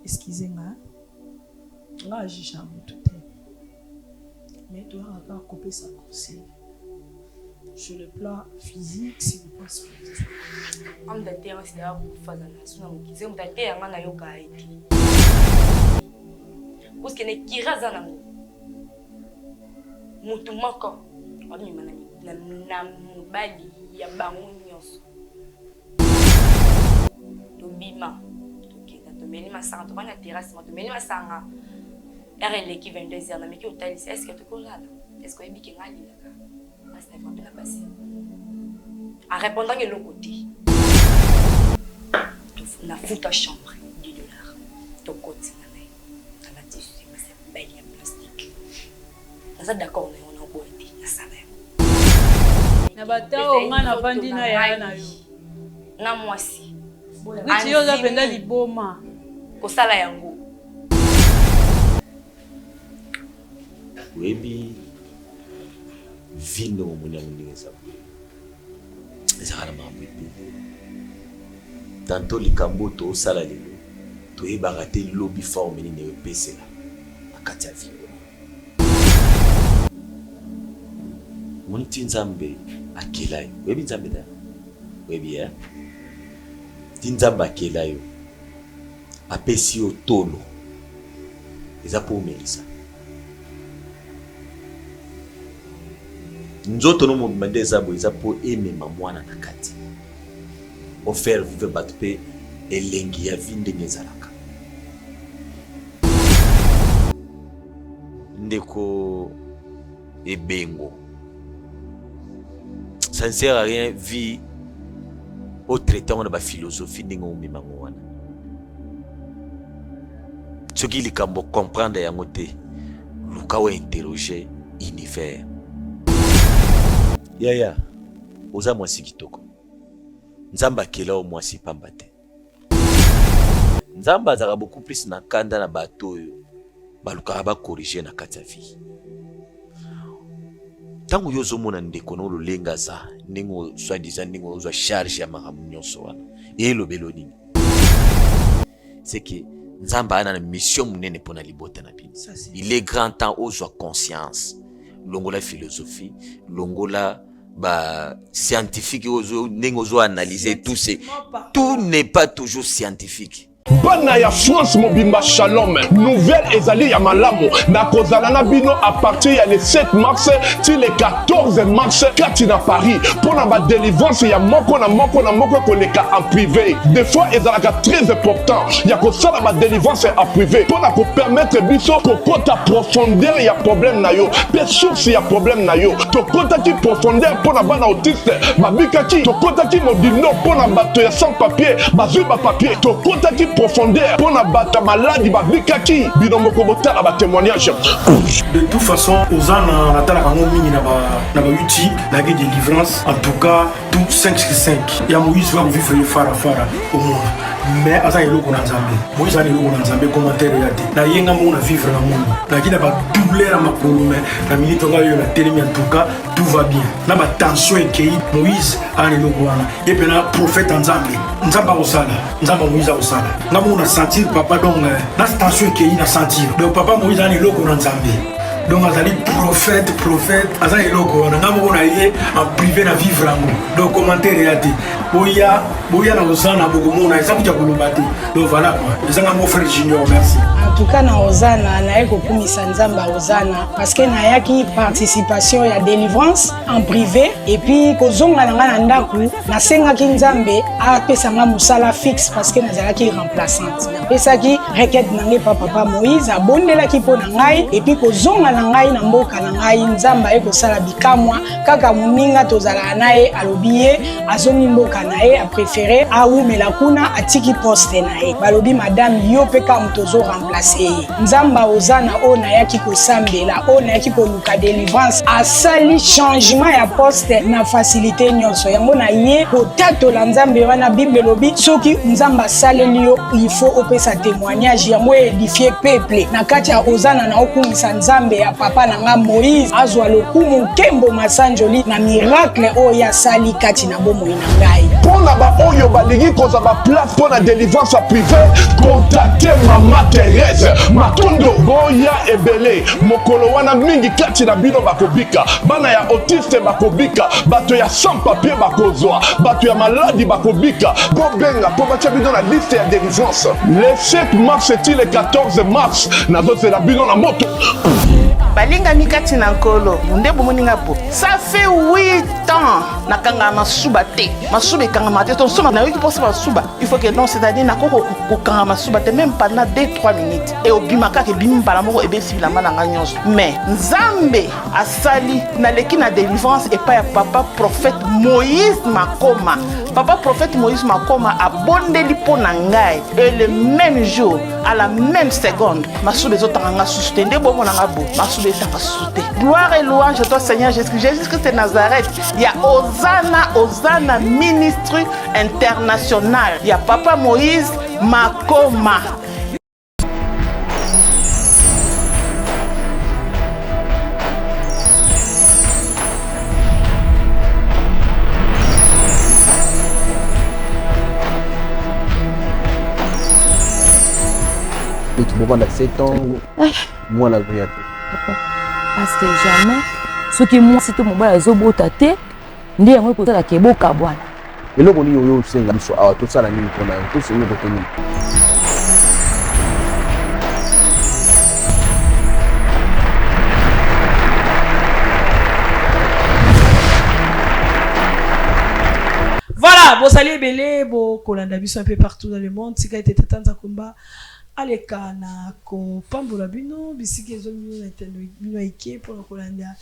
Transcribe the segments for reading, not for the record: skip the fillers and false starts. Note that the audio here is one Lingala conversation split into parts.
Excusez nga. Nga na juge mutu te. Mais toyaka kaka kopesa conseil. Sur le plan physique, sur le plan spirituel. Homme de terre, c'est d'ailleurs kufa za na suna mokili. Soki moto ateya nga nayoka ye te. Parce que na kira aza nango. Motu moko abima na, na mobali ya bango nyonso. Tobima, tokenda, tomeli masanga, tovandi na terrasse moko, tomeli masanga. Heure eleki 22 heures, nameki kotalisa, est-ce que tokolala? Est-ce que oyebi ke nga alingaka basi na mpe na basi? Arépondanga eloko te. Nafuta chambre 10 dollars. Tokoti na ye. Alati basi ya mibali ya plastique. Naza d'accord na yango, naboya te, nasala yango. Na batao nga navandi na yaya na yo. Nga mwasi. Riti yo oza mpenza liboma. Kosala yango. Oyebi vie ndenge omoni yango ndenge eza boye ezalaka na makambo ebele tanto likambo oyo toosala lelo toyebaka te lobi forme nini epesela na kati ya vie wana. Omoni ti Nzambe akela yo, oyebi Nzambe te? Oyebi eh? Ti Nzambe akela yo, apesi yo tolo, eza mpo omelisa nzoto no mobimba nde eza boye, eza mpo emema mwana na kati, ofaire vivre bato mpe elengi ya vie ndenge ezalaka. Ndeko Ebengo, ça ne sert à rien vie o traite yango na ba philosophie ndenge omema yango wana. Soki likambo comprendre yango te, luka o interroger univers. Yaya, oza mwasi kitoko. Nzambe akela yo mwasi pamba te. Nzambe azalaka beaucoup plus na kanda na bato oyo balukaka ba corriger na kati ya vie. Ntango yo ozomona ndeko na yo lolenge aza, ndenge soit disant ndenge ozwa charge ya makambo nyonso wana, elobelo nini? C'est que Nzambe aza na mission monene mpo na libota na bino. Il est grand temps ozwa conscience, longola philosophie, longola ba scientifique ozo ndenge ozo analyser tout c'est tout n'est pas toujours scientifique. Bana ya France mobimba shalom nouvelle ezali ya malamu nakozala na bino à partir ya le 7 mars ti le 14 mars kati na Paris mpo na ba délivrance ya moko na moko na moko ekoleka en privé. Des fois ezalaka très important ya kosala ba délivrance en privé mpo na kopermettre biso kokota profondeur ya problème na yo mpe source ya problème na yo. Tokotaki profondeur mpo na bana autiste babikaki, tokotaki modindo mpo na bato ya sans papier bazwi ba papier, tokotaki profondeur mpo na bato ya maladi babikaki. Bino moko botala ba témoignage. De toute façon oza na natalaka yango mingi na ba na ba youtube nayaki délivrance en tout cas tout 5 sur 5 ya Moïse va kovivre ye fara fara omona mais aza eloko na nzambe Moïse aza eloko na nzambe commentaire ya te na ye nga moko na vivre na moni nayaki na ba douleur ya makolo mais na minute nga oyo natelemi en tout cas tout va bien na ba tension ekei Moïse aza na eloko wana ye mpena prophète ya nzambe nzambe akosala nzambe ya Moïse akosala nga moko na sentir papa donc euh, na tension ekei na sentir donc papa Moïse aza na eloko na nzambe donc azali prophète prophète aza eloko wana nga moko na ye en privé na vivre yango donc commentaire eya te boya boya na ozana bokomona eza kuta koloba te donc voilà quoi eza nga mon frère junior merci. En tout cas na ozana naye kokumisa nzambe ya ozana parce que nayaki participation ya délivrance en privé et puis kozonga na ngai na ndako nasengaki nzambe apesa ngai mosala fixe parce que nazalaki remplaçante napesaki requête na ngai pa papa moïse abondelaki mpo na ngai et puis kozonga na ngai na mboka na ngai nzambe aye kosala bikamwa kaka moninga tozalaka na ye alobi ye azongi mboka na ye aprefere awumela kuna atiki poste na ye balobi madame yo mpe kaka moto ozo remplace ye nzambe ozana oyo nayaki kosambela oyo nayaki koluka delivrance asali changement ya poste na facilité nyonso yango na ye kotatola nzambe wana bible elobi soki nzambe asaleli yo il faut opesa témoignage yango edifie peuple na kati ya ozana na okumisa nzambe ya papa na nga moïse azwa lokumu nkembo masanjoli na miracle oyo ye asali kati na bomoi na ngai Mpo na baoyo balingi kozwa ba place mpo na delivrance ya prive, contacte. Cite Mama Therese. Matondo boya ebele mokolo wana mingi kati na bino bakobika, bana ya autiste bakobika, bato ya sans papier bakozwa, bato ya maladi bakobika. Bobenga mpo batya bino na liste ya delivrance le 7 mars ti le 14 mars. Nazozela bino na moto. Balingami kati na Nkolo, nde bomoni nga bo. Ça fait 8 ans nakangaka masuba te. Masuba ekangama te. Tosoma nayoki mposa masuba. Il faut que non, c'est-à-dire nakoki kokanga masuba te même pendant 2 3 minutes. Et obima kaka ebimi mbala moko ebebisi bilamba na ngai nyonso. Mais Nzambe asali naleki na délivrance epai ya papa prophète Moïse Makoma. Papa prophète Moïse Makoma abondeli mpo na ngai et le même jour à la même seconde masuba ezotanga nga susu te. Nde bomona nga bo masuba etanga susu te. Gloire et louange à toi Seigneur Jésus, Jésus Christ de Nazareth. Ya Ozana Ozana Ministry International ya papa Moïse Makoma. Bobanda 7 ans mwana azoya te. Parce que jamais soki mwasi to mobali azobota te nde yango ekosalaka ebokabwana. Eloko nini oyo osenga biso awa tosala nini mpona yo tosengi kote nini? Voilà, bozali ebele bokolanda biso un peu partout dans le monde. Tika ete Tata Nzakomba aleka na kopambola bino bisika ezwami bino na etando bino eke mpona kolanda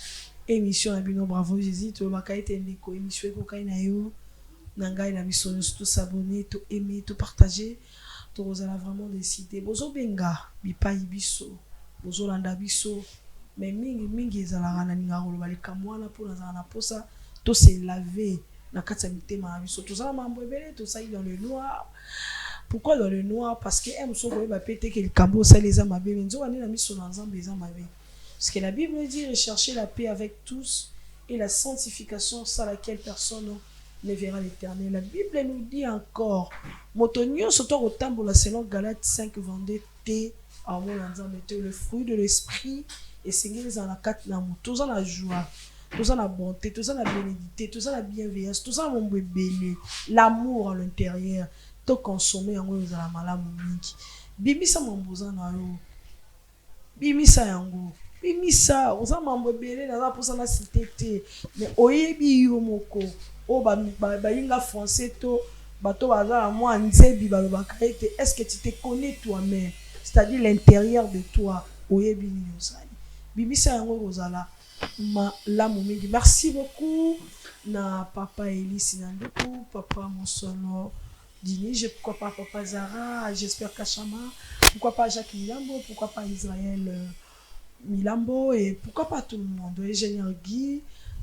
émission na bino. Bravo Jésus, tolobaka ete ndeko émission ekokai na yo na ngai na biso nyonso tosabone, to aime, to partage, tokozala vraiment décidé. Bozobenga bipai biso, bozolanda biso, mais mingi mingi ezalaka nalingaka koloba likambo wana mpo nazala na mposa to se laver na kati ya mitema na biso. Toza na mambo ebele tosali dans le noir. Pourquoi dans le noir? Parce que mosusu okoyeba pe te ke likambo osali eza mabe, mais nzoka nde na miso na Nzambe eza mabe. Parce que la Bible dit recherchez la paix avec tous et la sanctification sans laquelle personne ne verra l'Éternel. La Bible nous dit encore moto nyonso to akotambola selon Galates 5 22 te akomona Nzambe te. Le fruit de l'esprit esengeli ezala na kati na moto. Toza na joie, toza na bonté, toza na bénédicté, toza na bienveillance, toza na mombo ebele, l'amour à l'intérieur. To consommer yango ezala malamu mingi. Bimisa mambo oza na yo, bimisa yango, bimisa oza mambo ebele, naza mposa na cité te, mais oyebi yo moko oyo bayinga français to bato baza na mwa nzebi balobaka ete est-ce que tu te connais toi-même, c'est-à-dire l'intérieur de toi, oyebi nini osali, bimisa yango ekozala malamu mingi. Merci beaucoup na papa Elisi na nduku, papa Mosolo Dinije, pourquoi pas papa Zara, j'espère Kachama, pourquoi pas Jacques Milambo, pourquoi pas Israël Milambo, et pourquoi pas tout le monde. Ingénieur Guy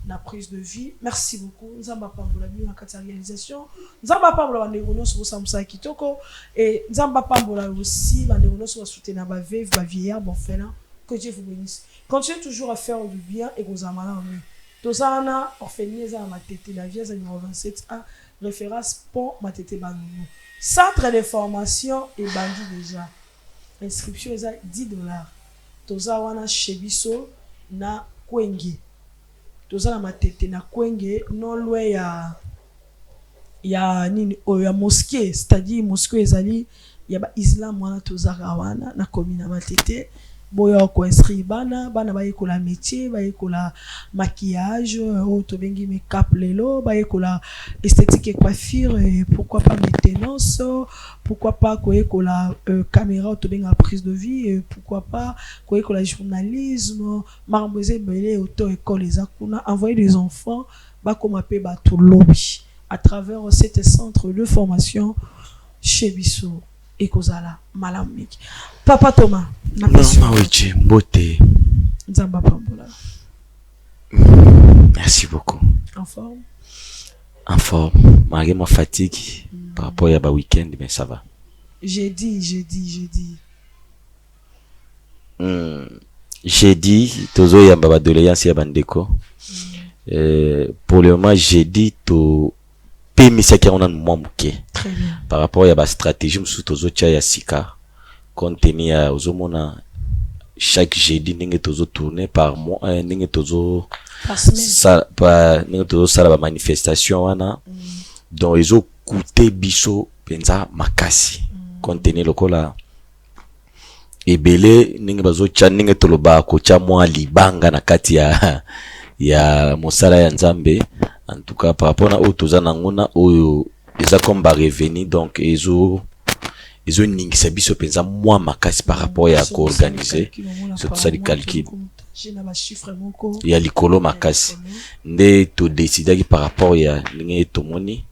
na prise de vie, merci beaucoup. Nzamba pambola bino na kati ya réalisation, Nzamba pambola bandeko nyonso bosala mosala kitoko, et Nzamba pambola aussi bandeko nyonso basoutenir ba veuve, ba vieillard, ba orphelin. Que Dieu vous bénisse. Continuez toujours à faire du bien et kozala malamu mingi. Toza wana orphelinat eza na Matete, la vie eza numéro 27 A, référence pont Matete Banunu. Centre de formation ebandi déjà. Inscription eza 10 dollars. Toza wana chez biso na Kwenge. Toza na Matete na Kwenge non loin ya ya nini oyo ya mosquée, c'est-à-dire mosquée ezali ya ba islam wana tozaka wana na commune ya Matete. Boya ko inscrire bana, bana bayekola métier, bayekola maquillage oyo tobengi make-up lelo, bayekola esthétique et coiffure, et pourquoi pas maintenance, pourquoi pas koyekola caméra oyo tobengaka prise de vue, et pourquoi pas koyekola journalisme. Makambo eza ebele, auto école eza kuna. Envoyer des enfants bakoma pe bato lobi à travers cet centre de formation chez biso ekozala malamu mingi. Papa Thomas, napesi yo Mama Weche, mbote. Nzambe apambola. Merci beaucoup. En forme? En forme, malgré ma fatigue par rapport à ba week-end, mais ça va. Jeudi, jeudi, jeudi. Jeudi tozoyamba ba doléance ya bandeko. Pour le moment jeudi to pemisaki yango nanu mwa moke Très bien. par rapport ya ba stratégie mosusu tozotia ya sika. Compte tenu ya ozomona chaque jeudi ndenge tozo tourner par mois, eh, ndenge tozo Par semaine. sa, pa, ndenge tozosala ba manifestation wana donc ezo coûter biso mpenza makasi compte tenu lokola ebele ndenge bazotya, ndenge tolobaka kotya mwa libanga na kati ya mosala ya Nzambe. En tout cas, par rapport na oyo toza nango na oyo eza comme ba revenu, donc ezoningisa biso mpenza mwa makasi par rapport ya koorganiser. So tosali calcul na bachiffre moko ya likolo makasi, nde todecidaki par rapport ya ndenge tomoni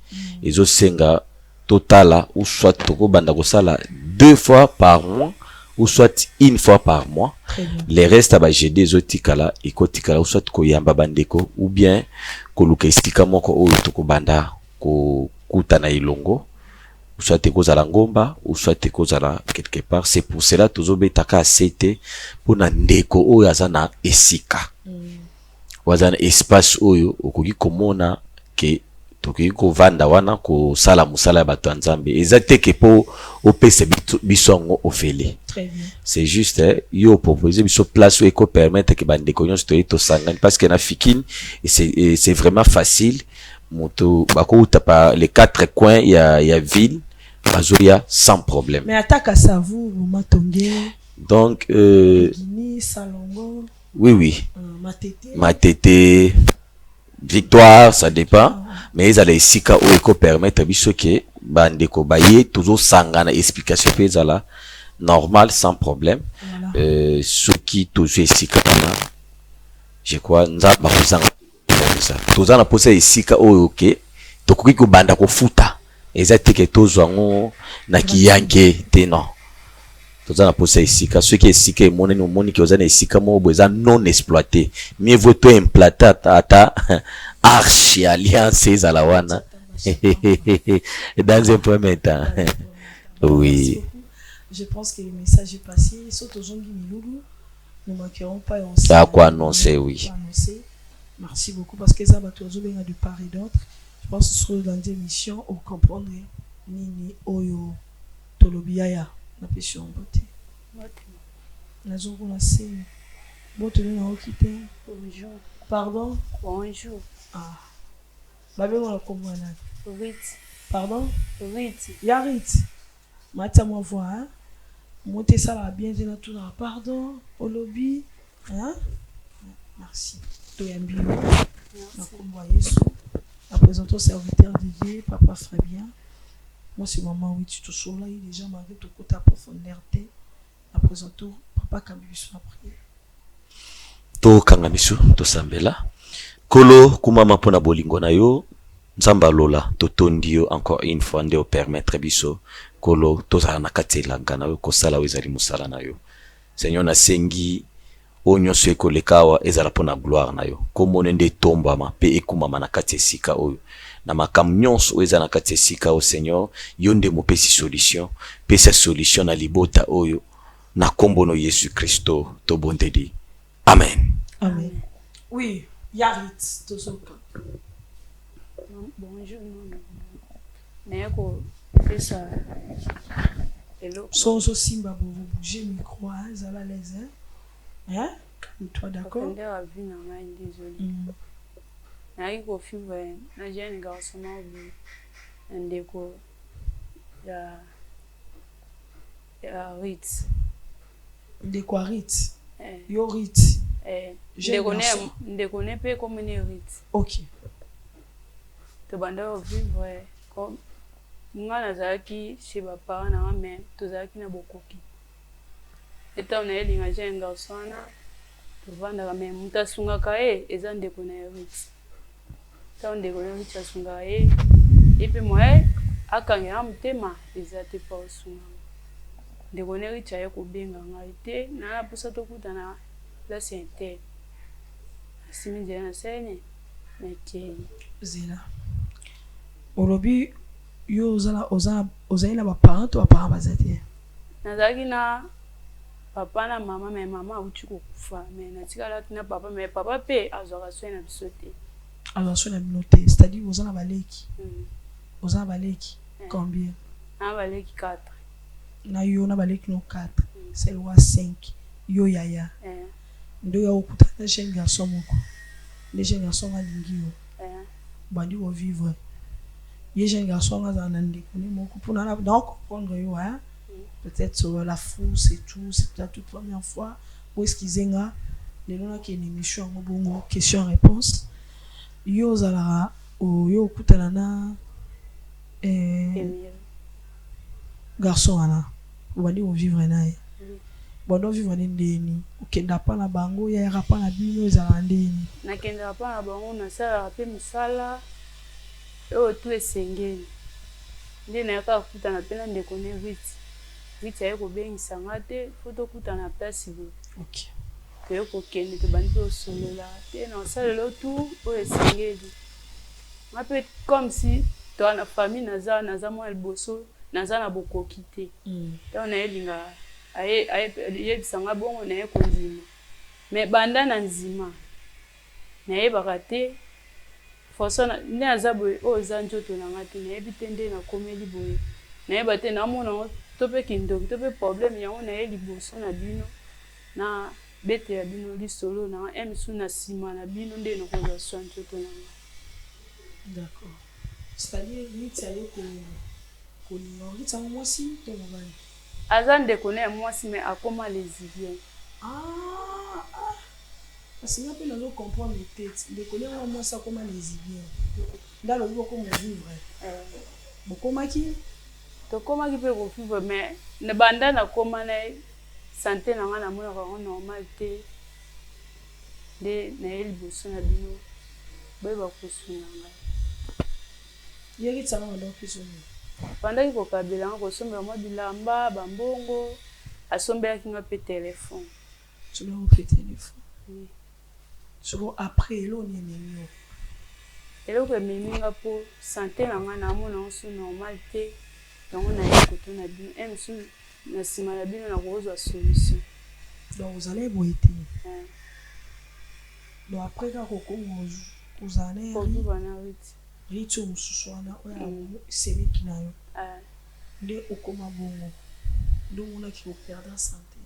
ezosenga totala ou soit tokobanda kosala deux fois par mois ou soit une fois par mois. Très bien. Le reste ya bajeudi ezotikala, ekotikala ou soit koyamba bandeko ou bien koluka esika moko oyo tokobanda kokutana elongo, ou soit ekozala ngomba ou soit ekozala quelque part. C'est pour cela tozobetaka ase te mpona ndeko oyo aza na esika, oyo aza na espace oyo okoki komona ke tokoki kovanda wana kosala mosala ya bato ya Nzambe. Eza te ke mpo opesa biso yango ofele. Très bien. C'est juste, eh, yo propose biso place oyo ekopermettre ke bandeko nyonso toye tosangani, parce que na Fikine et c'est vraiment facile, moto bakouta par les quatre coins ya ville, bazoya sans problème. Mais ata Kasavu, Matonge, Donc Guinée, Salongo, oui. Matete. Matete, Victoire, ça dépend, mais ezala esika oyo ekopermettre biso ke bandeko baye tozosangana, explication mpe ezala normal sans problème. Voilà. Soki tozwi esika wana, je crois Nzambe akozanga kobongisa. Toza na mposa ya esika oyo ke tokoki kobanda kofuta, eza te ke tozwa yango na kiyanke te, non. Toza na mposa esika, soki esika emonani, omoni ke oza na esika moko boye eza non exploité, mieux vaut to implanter ata arche ya alliance ezala wana dans un premier temps, oui. Je pense que le message est passé. Surtout Zongi Miloulou, nous ne manquerons pas. On Ça a quoi annoncer, oui. Quoi annoncer. Merci beaucoup parce que ça va toujours bien de part et d'autre. Je pense que sur l'émission, on comprendrait nini oyo tolobi. Yaya, napesi yo mbote. Nazokona se botoli naoki te. Bonjour. Pardon? Bonjour. Ah, babengo na kombo ya nani? Ruth. Pardon? Ruth. Ya Rit, matia mwa voix, hein? Moto esalaka bien te, natunaka pardon, olobi, hein? Merci, toyambi yo na kombo ya Yesu. Na présente serviteur de Dieu, papa Fabien. Moi, c'est maman Witi, tosolaki déjà malgré tokota profondeur te. Na présente papa, kambi biso na prière. Tokanga miso, tosambela. Nkolo, kumama mpona bolingo na yo. Nzambe alola, totondi yo encore une fois nde opermettre biso, Nkolo, tozala na kati ya elanga na yo kosala oyo ezali mosala na yo. Seigneur, nasengi oyo nyonso ekoleka awa ezala mpo na gloire na yo. Komona nde etombwama mpe ekumama na kati ya esika oyo, na makambo nyonso oyo eza na kati ya esika oyo. Seigneur, yo nde mopesi solution, pesa solution na libota oyo. Na nkombo no Yesu Kristo tobondeli, amen. Amen. Oui, Yarit, tozoka. Bonjour. Naye kopesa eloko. So ozosimba bouger micro, hein, ezala à l'aise, hein? Hein? Toi, d'accord? Profondeur ya vie na ngai, désolé. Nayaki kovivre na jeune garçon moko boye na ndeko ya Rit. Ndeko ya Rit? Eh. Yo Rit? Eh. Jeune ndeko ne garçon. Ndeko ne mpe komoni Rit. Ok. Tobanda kovivre comme nga nazalaki chez baparent na nga, mais tozalaki na bokoki. Etango nayelinga jeune garçon wana, tovandaka, mais moto asungaka ye eza ndeko na ye Rit. Ntango ndeko na ye Rit asungaka ye, ye mpe moye akangela motema eza te mpo asunga. Ndeko na ye Rit aye kobenga ngai te na na mposa tokutana place ya intel. Nasimi nzela na sene, nakei. Zela, olobi yo ozali na baparent to baparent baza te? Nazalaki na papa na mama, mais mama awuti kokufa, mais natikalaki na papa, mais papa mpe azwaka soin na biso te. Azwa soin na bino te, c'est-à-dire oza na baleki? Oza na baleki combien? Na baleki 4. Na yo na baleki no 4, c'est loi 5. Yo yaya. Eh. Nde oya kokutana na jeune garçon moko. Nde jeune garçon ngo alingi yo. Eh. Obandi ko vivre. Ye jeune garçon ngo azala na ndeko ne moko pona na na comprendre yo hein. Peut-être euh, la frousse et tout, c'est la toute première fois. Bo excuser nga. Lelo nakende émission yango bongo question réponse. Yo ozalaka oyo okutana na eh, garçon wana obandi kovivre na ye banda ovivre ne ndeni okenda pa na bango yayaka pa na bino ezalaka ndeni? Nakendaka pa na bango, nasalaka mpe mosala oyo tu esengeli. Nde nayaka kokutana mpe na ndeko ne Ruth. Ruth aye kobengisa nga te fo tokutana place boye. Okay. Toye kokende, tobandi mpe kosolola te na osalela oyo tu oyo esengeli. Nga mpe comme si toa na famille, naza naza mwana liboso, naza na bokoki te. Ntango nayelinga ayebisa nga bongo, naye kondima. Mais banda na nzima nayebaka te façon nde naza boye, oyo eza nzoto na nga te, nayebi te nde nakomeli boye, nayeba te naomona yango to mpe kindoki to mpe problème yango. Naye liboso na bino na betela bino lisolo na nga mosusu na nsima na bino nde nakozwa soin nzoto na nga. D'accord, c'est-à-dire Ruth aye kolinga Ruth yango mwasi to mobali? Aza ndeko na ya mwasi mais akoma lesbienne. Ah, ah. Kasi nga mpe nazo comprendre te. Ndeko ndenge wana mwasi akoma lesbienne nde alobi bokoma vivre, bokomaki? Tokomaki mpe kovivre, mais na banda nakoma na ye, santé na ngai namonaka yango normal te. Nde naye liboso na bino boyeba kosunga ngai. Ye Ruth yango banda opesa nini? Bandaki kokabela nga, kosombela mwa bilamba, bambongo, asombelaki nga mpe telefone. Sombelaki mpe telefone? Oui. Sikoyo après, eloko nini ememi yo? Eloko ememi nga, mpo santé na ngai naamona yango so normal te. Yango naye kotuna bino e mosusu na nsima na bino nakozwa solution. Donc ozalaki boye te? Donc après kaka okoma kozala na kovivre na Ruth. Ruth oyo mosusu wana oyo semeki na yo nde okoma bongo, nde omonaki koperdre santé.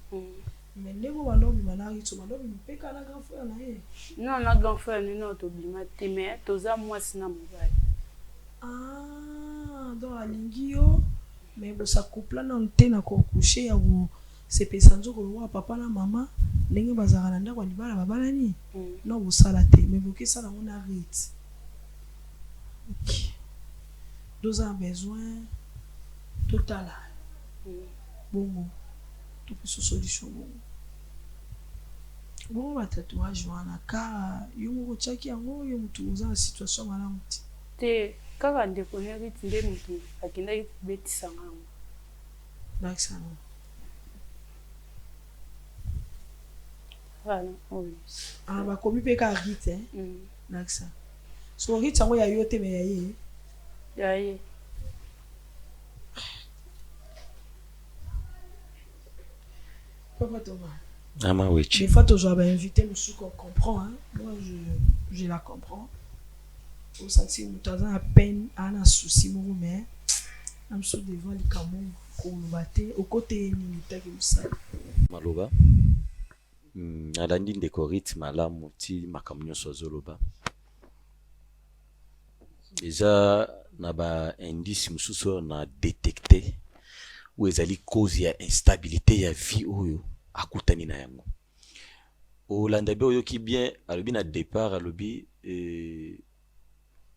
Mais ndenge obanda obima na Ruth, obanda obima mpe kaka na grand frère na ye? Non, na grand frère nino tobima te, mais toza mwasi na mobali. Ah, donc alingi yo mais bosakupla nanu te na kocoucher ya kosepelisa nzoko lokola papa na mama ndenge bazalaka na ndako ya libala babalani? Non, bosala te, mais bokesala yango na Ruth. Ok, toza na besoin totala bongo, topesa solution bongo. Bongo batatouage wana kaka yo moko otiaki yango, yo motu oza na situation malamu te? Te, kaka ndeko ne Ruth nde motu akendaki kobetisa nga yango. Lakisa ngo. Voilà, oyo. Ah, bakomi mpe kaka Ruth, eh? Lakisa. So Ruth yango ya yo te, mais ya ye? Ya ye. Papa Thomas. Ama Wechi. Des fois tozwa bainvité mosusu qu'on comprend, hein? Moi je la comprends. Osati moto aza na peine, aa na souci moko, mais na mosusu devant likambo koloba te, okote ye nini taki mosala. Maloba nalandi ndeko Ruth malamu ti makambo nyonso azoloba eza na ba indice mosusu oyo na détecte oyo ezali cause ya instabilité ya vie oyo akutani na yango. Olanda be, oyoki bien, alobi na départ, alobi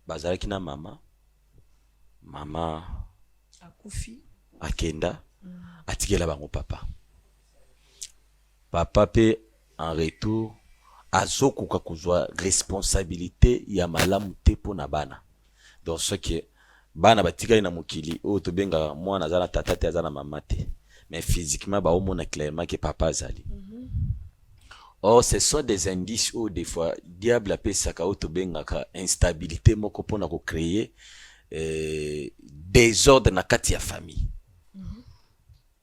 bazalaki na mama, mama akufi. Akenda, atikela bango papa. Papa mpe en retour azokoka kozwa responsabilité ya malamu te mpo na bana. Donc ce que bana batikali na mokili oyo tobengaka mwana aza na tata te, aza na mama te, mais physiquement baomona clairement ke papa azali. Or ce sont des indices oyo des fois diable apesaka, oyo tobengaka instabilité moko mpona kocréer désordre na kati ya famille.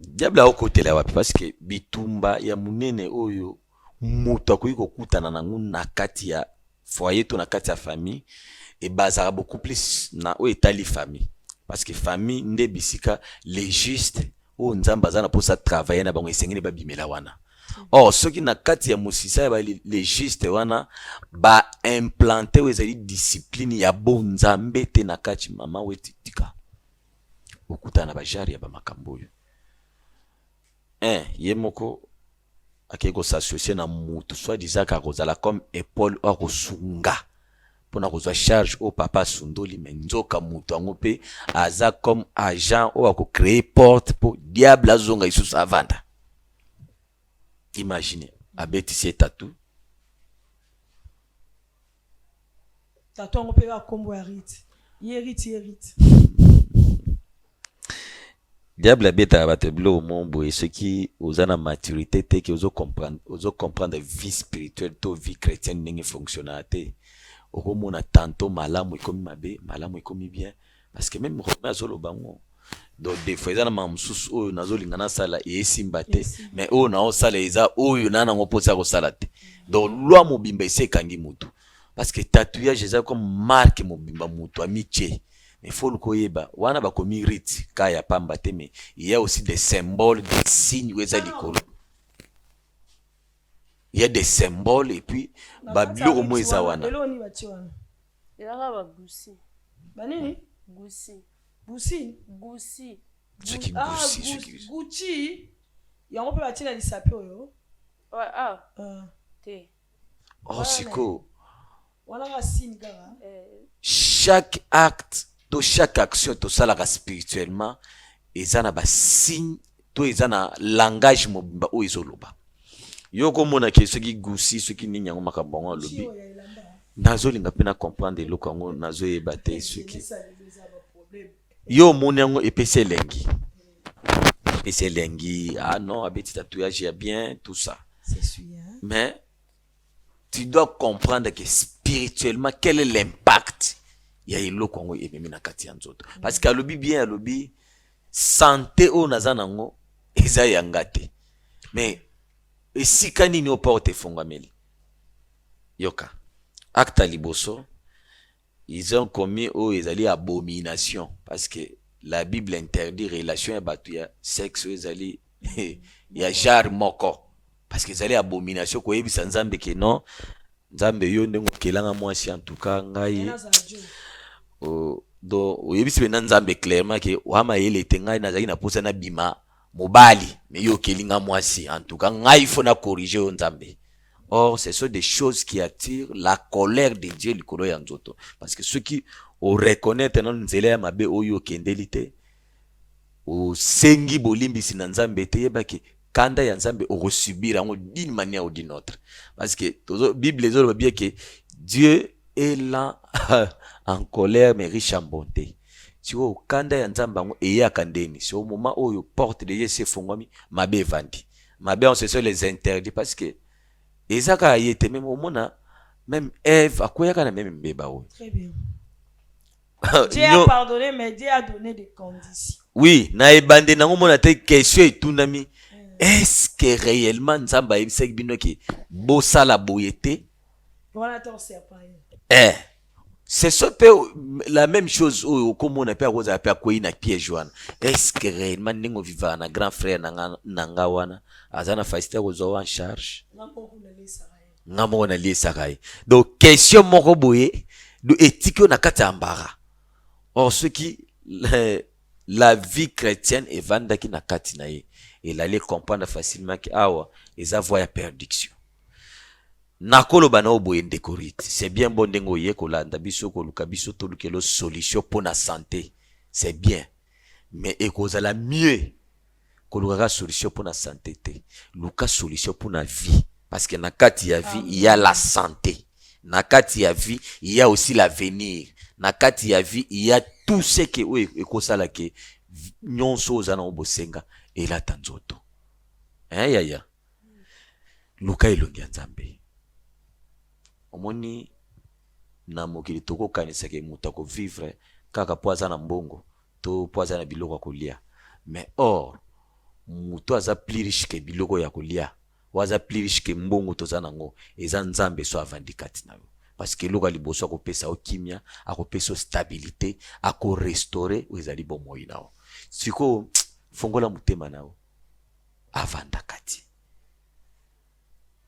Diable akokotela wapi? Parce que bitumba ya monene oyo moto akoki kokutana nango na kati ya foyer to na kati ya famille ebazaka beaucoup plus na oyo etali famille, parce que famille nde bisika les justes. Oyo Nzambe aza na posa travailler na bango esengeli babimela wana. Or soki na kati ya mosisa ya ba legiste wana ba implante oyo ezali discipline ya bonzambe te na kati, mama weti tika okutana na ba genre ya ba makambo oyo. Un ye moko akei ko s'associer na mutu soit disant que akozala comme epaule oyo akosunga pona kozwa charge oyo papa asundoli, mais nzoka mutu yango pe aza comme agent oyo ako creer porte po diable azonga lisusu avanda. Imagine abetisi ye tattoo. Tattoo yango pe kaka kombo ya Ruth. Ye Ruth ye Ruth. Diable abetaka bato biloko moko boye soki oza na maturite te ke ozo comprendre, ozo comprendre vie spirituelle to vie chretienne ndenge fonctionnaka te, okomona tantot malamu ekomi mabe, malamu ekomi bien parce que meme Romain azoloba yango. Donc des fois eza na makambo mosusu oyo nazolinga nasala esimba te, mais oyo naosala eza oyo na nango mposa ya kosala te. Donc loi mobimba esi ekangi mutu parce que tatouage eza comme marque mobimba mutu amitie. Mais faut luka oyeba wana bakomi rite ka ya pamba te mais il y a aussi des symboles, des signes oyo eza likolo. Il y a des symboles et puis ba biloko mo eza wana. Eloko nini batie wana? Eza kaka ba gusi. Ba nini? Gusi. Gusi? Gusi. Soki Ah, gusi, soki Gucci. Yango pe batie na lisapi oyo. Ouais, ah. Ah. Te. Oh, sikoyo. Wana kaka signe kaka. Chaque acte to chaque action tosalaka spirituellement eza na ba signe to eza na langage mobimba oyo ezoloba. Yo okomona ke soki gusi soki nini yango makambo yango alobi, nazolinga pe na comprendre eloko yango nazoyeba te soki yo omoni yango epesi elengi, epesi elengi, ah non abeti tatouage ya bien tout ça, C'est sûr, hein? mais tu dois comprendre que spirituellement quel est l'impact ya eloko yango ememi na kati ya nzoto, parce que alobi bien, alobi santé oyo naza nango eza ya nga te, mais esika nini oyo porte efongwameli. Yoka acte ya liboso, ils ont commis oyo ezali abomination, parce que la Bible interdit relation ya bato ya sexe oyo ezali ya genre moko, parce que ezali abomination koyebisa Nzambe ke non, Nzambe yo ndenge okelanga mwasi, en tout cas ngai donc oyebisi mpenza Nzambe clairement ke oa mayele te, ngai nazalaki na posa nabima mobali, mais yo okeli nga mwasi, en tout cas ngai faut na corriger yo Nzambe. Or ce sont des choses qui attirent la colère de Dieu likolo ya nzoto, parce que soki o reconnaître nanu nzela ya mabe oyo okendeli te, osengi bolimbisi na Nzambe te, yeba ke kanda ya Nzambe okosubir yango d'une manière ou d'une autre, parce que tozo, Bible ezoloba bien ke Dieu est lent en colère mais riche en bonté. Sikoyo kanda ya Nzambe yango eyaka ndeni? C'est au moment oyo porte de Dieu esi efongwami, mabe evandi. Mabe yango ce sont les interdits, parce que eza kaka ye te, meme omona meme Ève akweyaka na meme mbeba oyo. Très bien. Dieu a pardonné, mais Dieu a donné des conditions. Oui, na ebande nango mona te question etunami. Est-ce que réellement Nzambe ayebisaki bino ke bosala boye te? Wana to serpent. Eh. C'est ce pe la même chose oyo okomona pe akozala pe akwei na piège wana. Est-ce que réellement ndenge ovivaka na grand frère na nga, na nga wana aza na facilité ya kozwa en charge? Nga moko naliesaka ye. Donc question moko boye do etiki yo na kati ya embarras. Or soki la vie chrétienne evandaki na kati na ye, il allait comprendre facilement que awa eza voie ya perdition. Nakoloba na yo boye ndeko Ruth, c'est bien bon ndenge oye kolanda biso, koluka biso tolukela yo solution mpo na sante, c'est bien, mais ekozala mieux koluka kaka solution mpo na sante te, luka solution mpo na vie, parce que na kati ya vie il y a la sante, na kati ya vie il y a aussi l'avenir, na kati ya vie il y a tout ce que oyo ekosala ke nyonso oza nango bosenga elata nzoto. Hein yaya? Luka elongi ya Nzambe. Omoni na mokili tokokanisa ke moto ako vivre kaka po aza na mbongo to po aza na biloko ya kolia, mais or moto aza plus riche ke biloko ya kolia, oyo aza plus riche ke mbongo toza nango eza Nzambe so avandi kati na yo, parce que eloko ya liboso akopesa yo kimia, akopesa yo stabilite, ako restaurer oyo ezali bomoi na yo. Sikoyo. Fongola motema na yo avanda kati.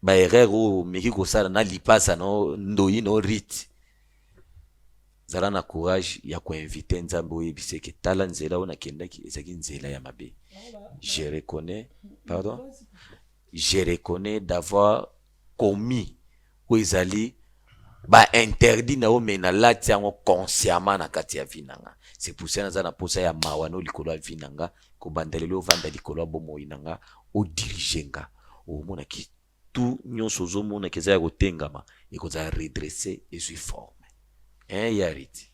Ba erreur oyo omeki kosala na lipasa na yo ndoyi na yo Ruth. Zala na courage ya ko inviter Nzambe oyebisa ye ke tala nzela oyo nakendaki ezalaki nzela ya mabe. Je reconnais, pardon? Je reconnais d'avoir commis oyo ezali ba interdit na yo mais nalati yango consciemment na kati ya vie na nga. C'est pour ça naza na posa ya mawa no likolo ya vie na nga, kobanda lelo ovanda likolo ya bomoi na nga, o diriger nga. Okomona ki tout nyonso ozomona ke eza ya kotengama ekozala redresse ezwi forme. Hein ya Riti?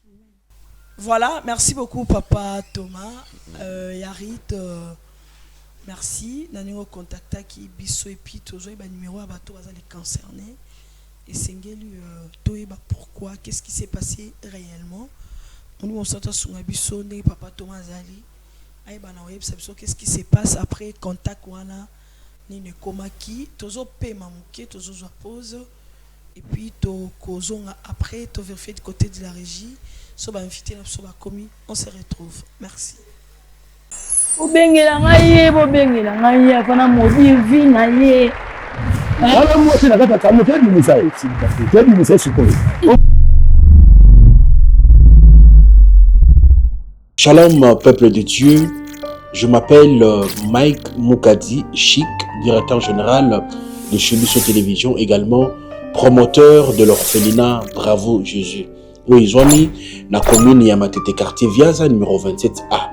Voilà, merci beaucoup papa Thomas. Euh, Yarit, euh, merci. Na ndenge ocontactaki biso et puis tozwaki ba numéro ya bato baza les concernés. Esengeli euh, toyeba pourquoi, qu'est-ce qui s'est passé réellement. Molimo Mosantu asunga biso ndenge papa Thomas azali ayeba na koyebisa biso qu'est-ce qui se passe après contact wana nini ekomaki. Tozopema moke, tozozwa pause. Et puis tokozonga après to verifier du cote de la regie so ba invite na biso bakomi on se retrouve merci. Bobengela ngai ye, bobengela ngai ye, afana maudire vie na ye. Wana mwasi na kati ya camion tobimisa ye, tobimisa ye sikoyo. Shalom peuple de Dieu, je m'appelle euh, Mike Mukadi Chic, directeur général de Chebiso Télévision, également promoteur de l'orphelinat Bravo Jésus. Oyo ezwami na commune ya Matete quartier Viaza numéro 27A.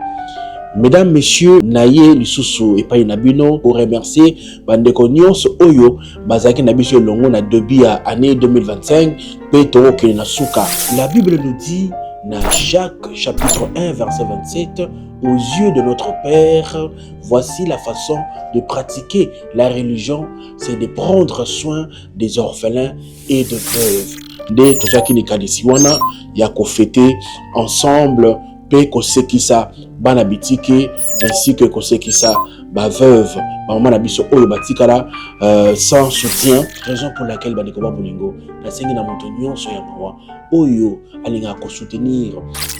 Mesdames, Messieurs, naye lisusu epai na bino ko remercier bandeko nyonso oyo bazalaki na biso elongo na début ya année 2025 mpe tokokende na suka. La Bible nous dit na Jacques chapitre 1 verset 27 aux yeux de notre Père, voici la façon de pratiquer la religion, c'est de prendre soin des orphelins et de veuves. Nde tozwaki likanisi wana ya kofete ensemble mpe kosekisa bana bitike ainsi que kosekisa ba veuve bamama na biso oyo batikala euh, sans soutien raison pour laquelle bandeko ba bolingo nasengi na moto nyonso ya mawa oyo alingaka kosoutenir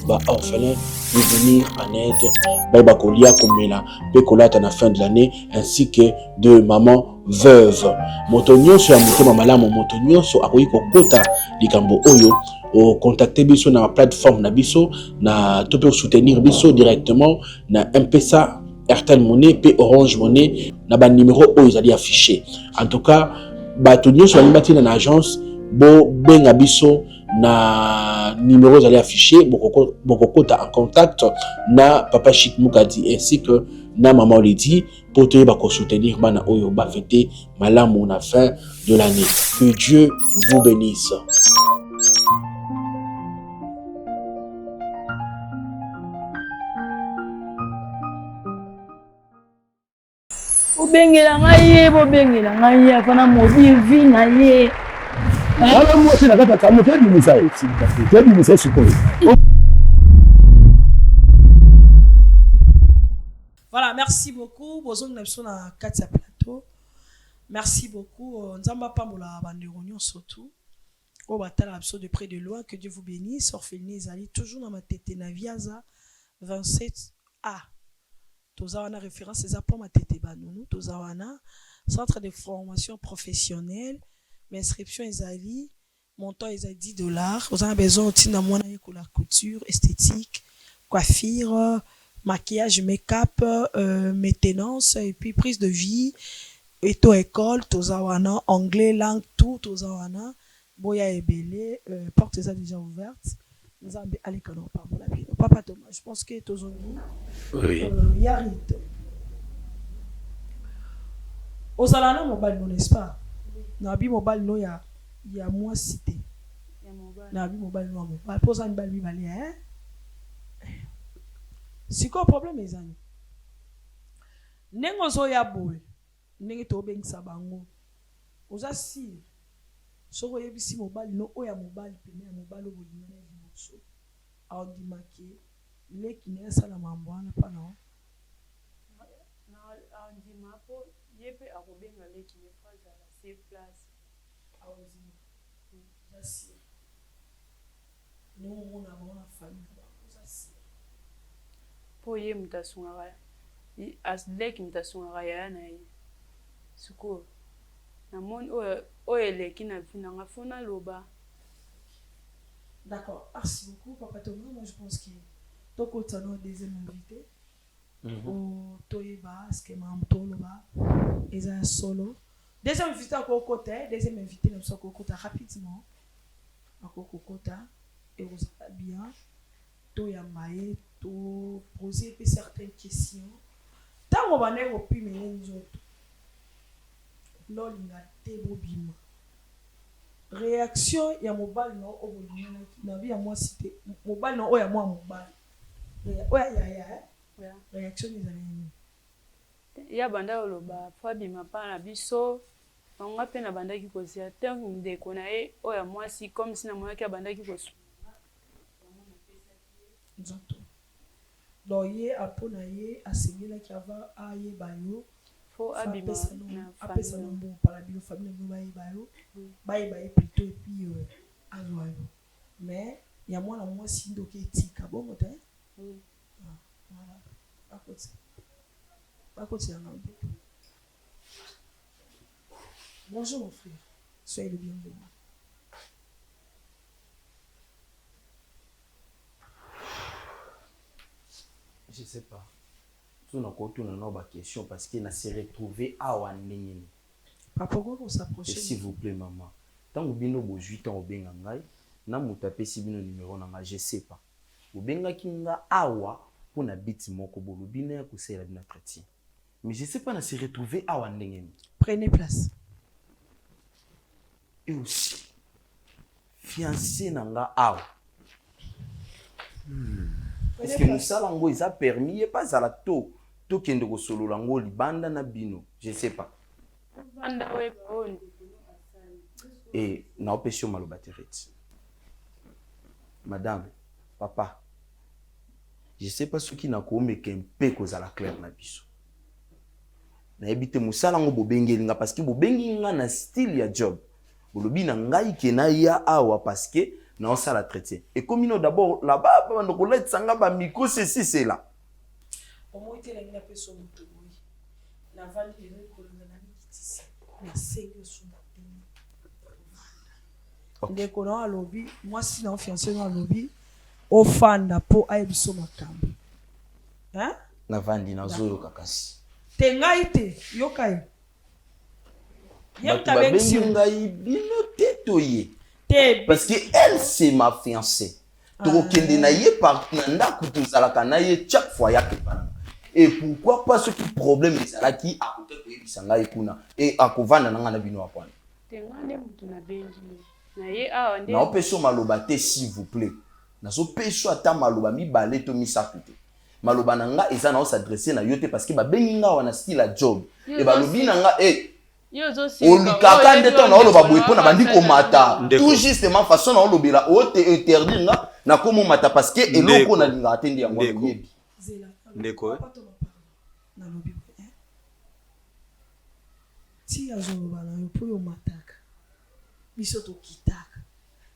ba orphelin de venir en aide bayeba kolia komela mpe kolata na fin de l'année ainsi que de maman veuve moto nyonso ya motema malamu moto nyonso akoki kokota likambo oyo ocontacte biso na plateforme na biso na to mpe osoutenir biso directement na mpesa airtel money mpe orange money na banimero oyo ezali affiché en tout cas bato nyonso balingi batinda na agence bobenga biso na numero ezali affiché bokokota en contact na papa chic mukadi ainsi que na maman Lydie mpo toyeba kosoutenir bana oyo bafete malamu na fin de l'année que Dieu vous bénisse. Bobengela ngai ye, bobengela ngai ye, afana maudire vie na ye. Wana mwasi na kati ya camion tobimisa ye, tobimisa ye sikoyo. Voilà, merci beaucoup. Bozongi na biso na kati ya plateau. Merci beaucoup. Euh, Nzambe apambola bandeko nyonso tout. Oyo batalaka biso de près de loin, que Dieu vous bénisse. Orphelinat ezali toujours na Matete na Viaza 27 A. Toza wana reference eza pont Matete Banunu, toza wana centre de formation professionnelle, mais inscription ezali Montant eza 10 dollars oza na besoin otinda muana ayekola couture, esthetique, coiffure, maquillage, make up, maintenance et puis prise de vie auto ecole toza wana anglais langue tout toza wana boya ebele porte eza dejà ouverte nzambe aleka na kopambola bino papa Thomas je pense que tozongi oui. ya Rite ozala na mobali no n'est-ce pas na bi mobali no ya ya mwasi te na bi mobali no ya mobali mpo oza mibali mibale eh? Sikoyo problème eza nini ndenge ozoya boye ndenge tobengisa bango oza sire soki oyebisi mobali no oyo ya mobali pene ya mobali oyo bolingana ya liboso aondima ke leki na ye asala mambo wana mpa na Andima po ye pe akobenga leki ne faut azala sur place. Aondima oza sure ndenge omona bango na famille na bango oza sure. Po ye mutu asungaka. Leki moto asungaka yaya na ye. Sikoyo namoni oyo oyo eleki na vie na nga faut naloba. D'accord, merci beaucoup papa Thomas. Moi je pense que tokotisa no deuxième invité. Po toyeba ce que makambo toloba eza ya solo. Deuxième invité akokota, eh, deuxième invité na biso akokota rapidement. Akokota ekozala bien. Toyamba ye to poser ye pe certaines questions. Tango obandaki kopimela ye nzoto nde olinga te bobima, reaction ya mobali na yo oyo bolinganaki, nalobi ya mwasi te, mobali na yo oyo ya mwana mobali, oyo ya yaya hein, reaction na ye ezalaki nini? Ye abandaki koloba faut abima epa na biso, donc nga pe nabandaki kozela tango ndeko na ye oyo ya mwasi comme si namonaki abandaki kosunga nga. Yango napesaki ye nzoto. Donc ye po na ye asengelaki avant ayeba yo Faut faut abima apesa no na apesa famille no na mbongo pala bino famille na bino bayeba yo bayeba ye plutot et puis azwa yo mais ya mwana mwasi ndoki etika bongo te Oui. Ah voilà bakotisa bakotisa nga ndeko. Bonjour mon frère soyez le bienvenu. Je sais pas soki nakotuna nao ba question parce que na se retrouver awa ndenge nini? Papa okoki ko Et s'approcher s'il vous plait maman tango bino bozui temps obenga ngai na mutu apesi bino numero na ngai je sais pas bobengaki nga awa pona but moko bolobi naya kosalela bino entretien mais je sais pas na se retrouver awa ndenge nini? Prenez place. Et aussi fiancé na nga awa est ce que mosala yango eza permis ye mpe azala to tokende kosolola yango libanda na bino je sais pas Vanda oyeba oyo ndeko no asali. E naopesi yo maloba te Reti. Madame, papa, je sais pas soki nakomeka mpe kozala clair na biso. Nayebi te mosala yango bobengeli nga parce que bobengi nga na style ya job. Bolobi na ngai ke naya awa parce que naosala entretien. Ekomi no d'abord là-bas babanda kolatisa nga ba micro ceci cela. Omoni te nalingi napesa yo moto boye navandi lelo likolo na namikitisi nasengi osunga ndenge ovanda ndeko na yo alobi mwasi na yo fiance na yo alobi ofanda mpo ayebiso makambo hein? Navandi nazoyoka kasi. Te ngai te yoka ye. Ye Bato moto abengisi babengi yo. ngai bino te to ye. Te. Parce que elle c'est ma fiancée. Tokokende na ye par na ndako tozalaka na ye chaque fois ayaka epa na nga. Et pourquoi pas soki problème ezalaki akoki koyebisa ngai kuna et akovanda na ngai na bino awa wana. Te nga nde mutu nabengi ye. Na ye awa nde. Naopesa yo maloba te s'il vous plait. Nazopesa yo ata maloba mibale to misato te. Maloba na nga eza nao s'adresser na yo te parce que ba bengi nga awa na style ya job et balobi na nga eh olikaka nde ntango naoloba boye mpo na bandi komata tout justement façon naolobela o te interdire nga nakomi omata parce que eloko nalingaka te nde yango wana oyebi. Ndeko eh. Nalobi boye eh. Ti azoloba na yo mpo yo omataka biso tokitaka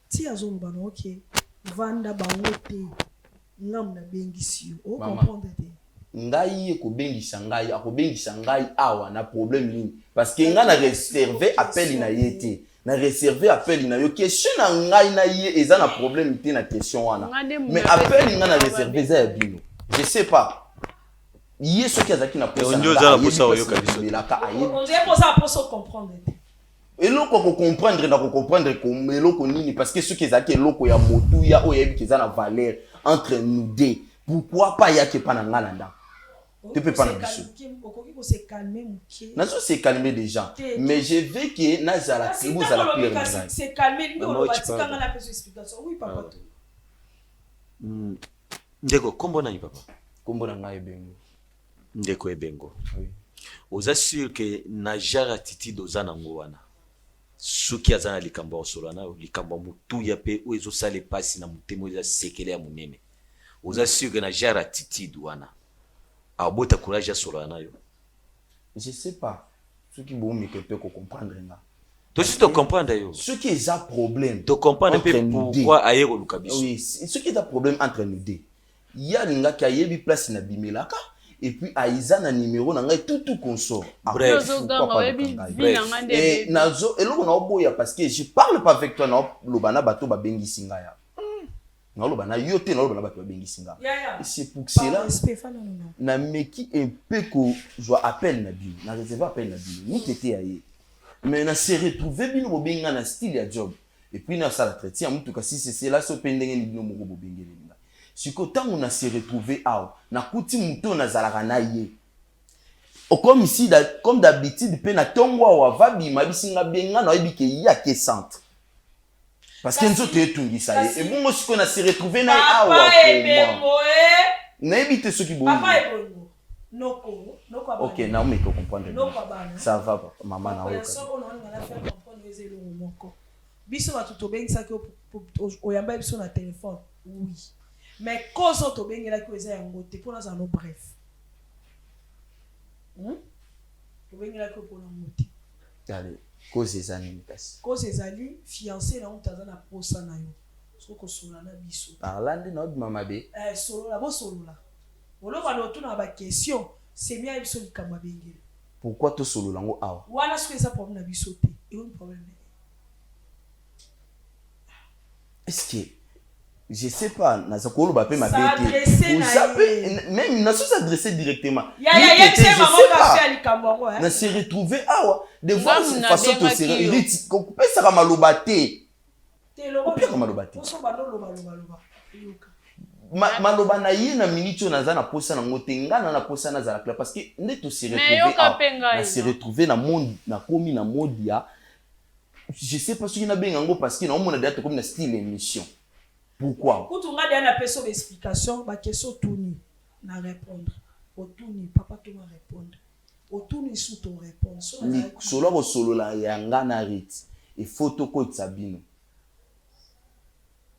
ti azoloba na yo ke vanda bango te Nga na bengisi yo o Mama, comprendre te. ngai ye kobengisa ngai akobengisa ngai awa na problème nini parce que ngai na reserve appel na ye te na reserve appel na yo question na ngai na ye eza na problème te na question wana Nga nde mais mutu appel apesi ngai na nga reserve eza ya bino je sais pas ye soki azalaki na posa na Ondi oza nga na ayebi posa place oyoka na biso te. lobelaka ayebi On dirait posa na posa o comprendre te. Eloko ya ko comprendre na ko comprendre eloko nini parce que soki ezalaki eloko ya motuya oyo ayebi ke eza na valeur entre nous deux pourquoi pas ayaki epa na nga na ndako te mpe epa na biso. Okoki ko se calmer muke. Nazo se calmer dejà mais je veux que nazala bozala clair na ngai. Se calmer elingi Maman koloba Ochi, tika pardon. nga napesa explication. Oui papa to. Ndeko, kombo nani papa? Kombo na ngai Ebengo. Ndeko Ebengo. Oui. Oza sur que na genre attitude oza nango wana soki aza na likambo ya kosolola nayo likambo ya motuya pe oyo ezosala ye pasi na motema oyo eza sekele ya monene oza sur que na genre attitude wana akobota courage asolola nayo? Je sais pas soki bomeka pe ko comprendre nga. Tosi to comprendre yo. Soki eza problème To comprendre pe entre nous deux. pourquoi aye koluka biso. Oui, soki eza problème entre nous deux. Ye alingaki ayebi place na bimelaka Et puis aiza na numero na ngai tout tout consort. Bref. Ozoganga oyebi vie na ngai nde ebebi. Nazo eloko na oboya parce que je parle pas avec toi na loba na bato babengisi ngai awa. Naoloba na yo te, naoloba na bato babengisi ngai. Yaya. Et c'est pour Par cela respect, fana nono. nameki un peu kozwa appel na bino, na recevoir appel na bino mitete ya ye, mais na se retrouver bino bobengi ngai na style ya job et puis nasala entretien ya motuka si c'est cela so mpe ndenge ni bino moko bobengeleli ngai. Sikoyo ntango na se retrouver awa, nakuti moto oyo nazalaka na ye comme si comme d'habitude mpe na ntongo awa va bima bisi nga bien, nga nayebi ke ye ake centre parce que nzoto etungisa ye. Ebongo sikoyo na se retrouver na ye awa Papa comment? Ebembo e. Nayebi te soki Papa boyi. Ebongo. Noko, noko abana. Ok, naomeki comprendre. Noko abana. Ça va papa, mama, Papa, ya naoyoka. soko na olinga na faire comprendre eza eloko moko. Biso bato tobengisaki yo, oyamba biso na telefone. Oui. Mais cause oyo tobengelaki oyo eza yango te mpo nazala no bref. Tobengelaki yo mpona yango te. Allez, cause eza nini kasi? Cause ezali fiancé na yo moto aza na posa na yo. Soki kosolola na biso. Par là nde naobima mabe. Eh, solola, bosolola. Oloba na otuna ba question, semi ayebi biso likambo abengeli. Pourquoi tosolola yango awa? Wana soki eza problème na biso te. Ekomi problème na ye. Est-ce que je sais pas, naza koloba mpe mabe te. S'adresser na Oza mpe ye. même nazo s'adresser directement. Ya ya Ye yebisa te, ye je mama sais kafe pas. ya likambo yango eh. Na se retrouver awa devant Ngamu façon nabengaki yo. toseriti kopesaka maloba te. Te loba. Opiaka maloba te. Oso bando loba loba loba. Yoka. Maloba na ye na minute oyo naza na posa nango te. Nga na posa nazala clair parce que nde tose Mais retrouver yoka awa, mpe ngai, na se no. retrouver na monde, nakomi na mode ya je sais pas soki nabenga yango parce que naomona deja tokomi na style émission. Pourquoi? Kutu nga deya napesa yo baexplication, baquestion otuni na répondre. Otuni papa toma répondre. Otuni su to répondre. So nazalaki Lisolo ya kosolola ya nga na Rit, il faut tokotisa bino.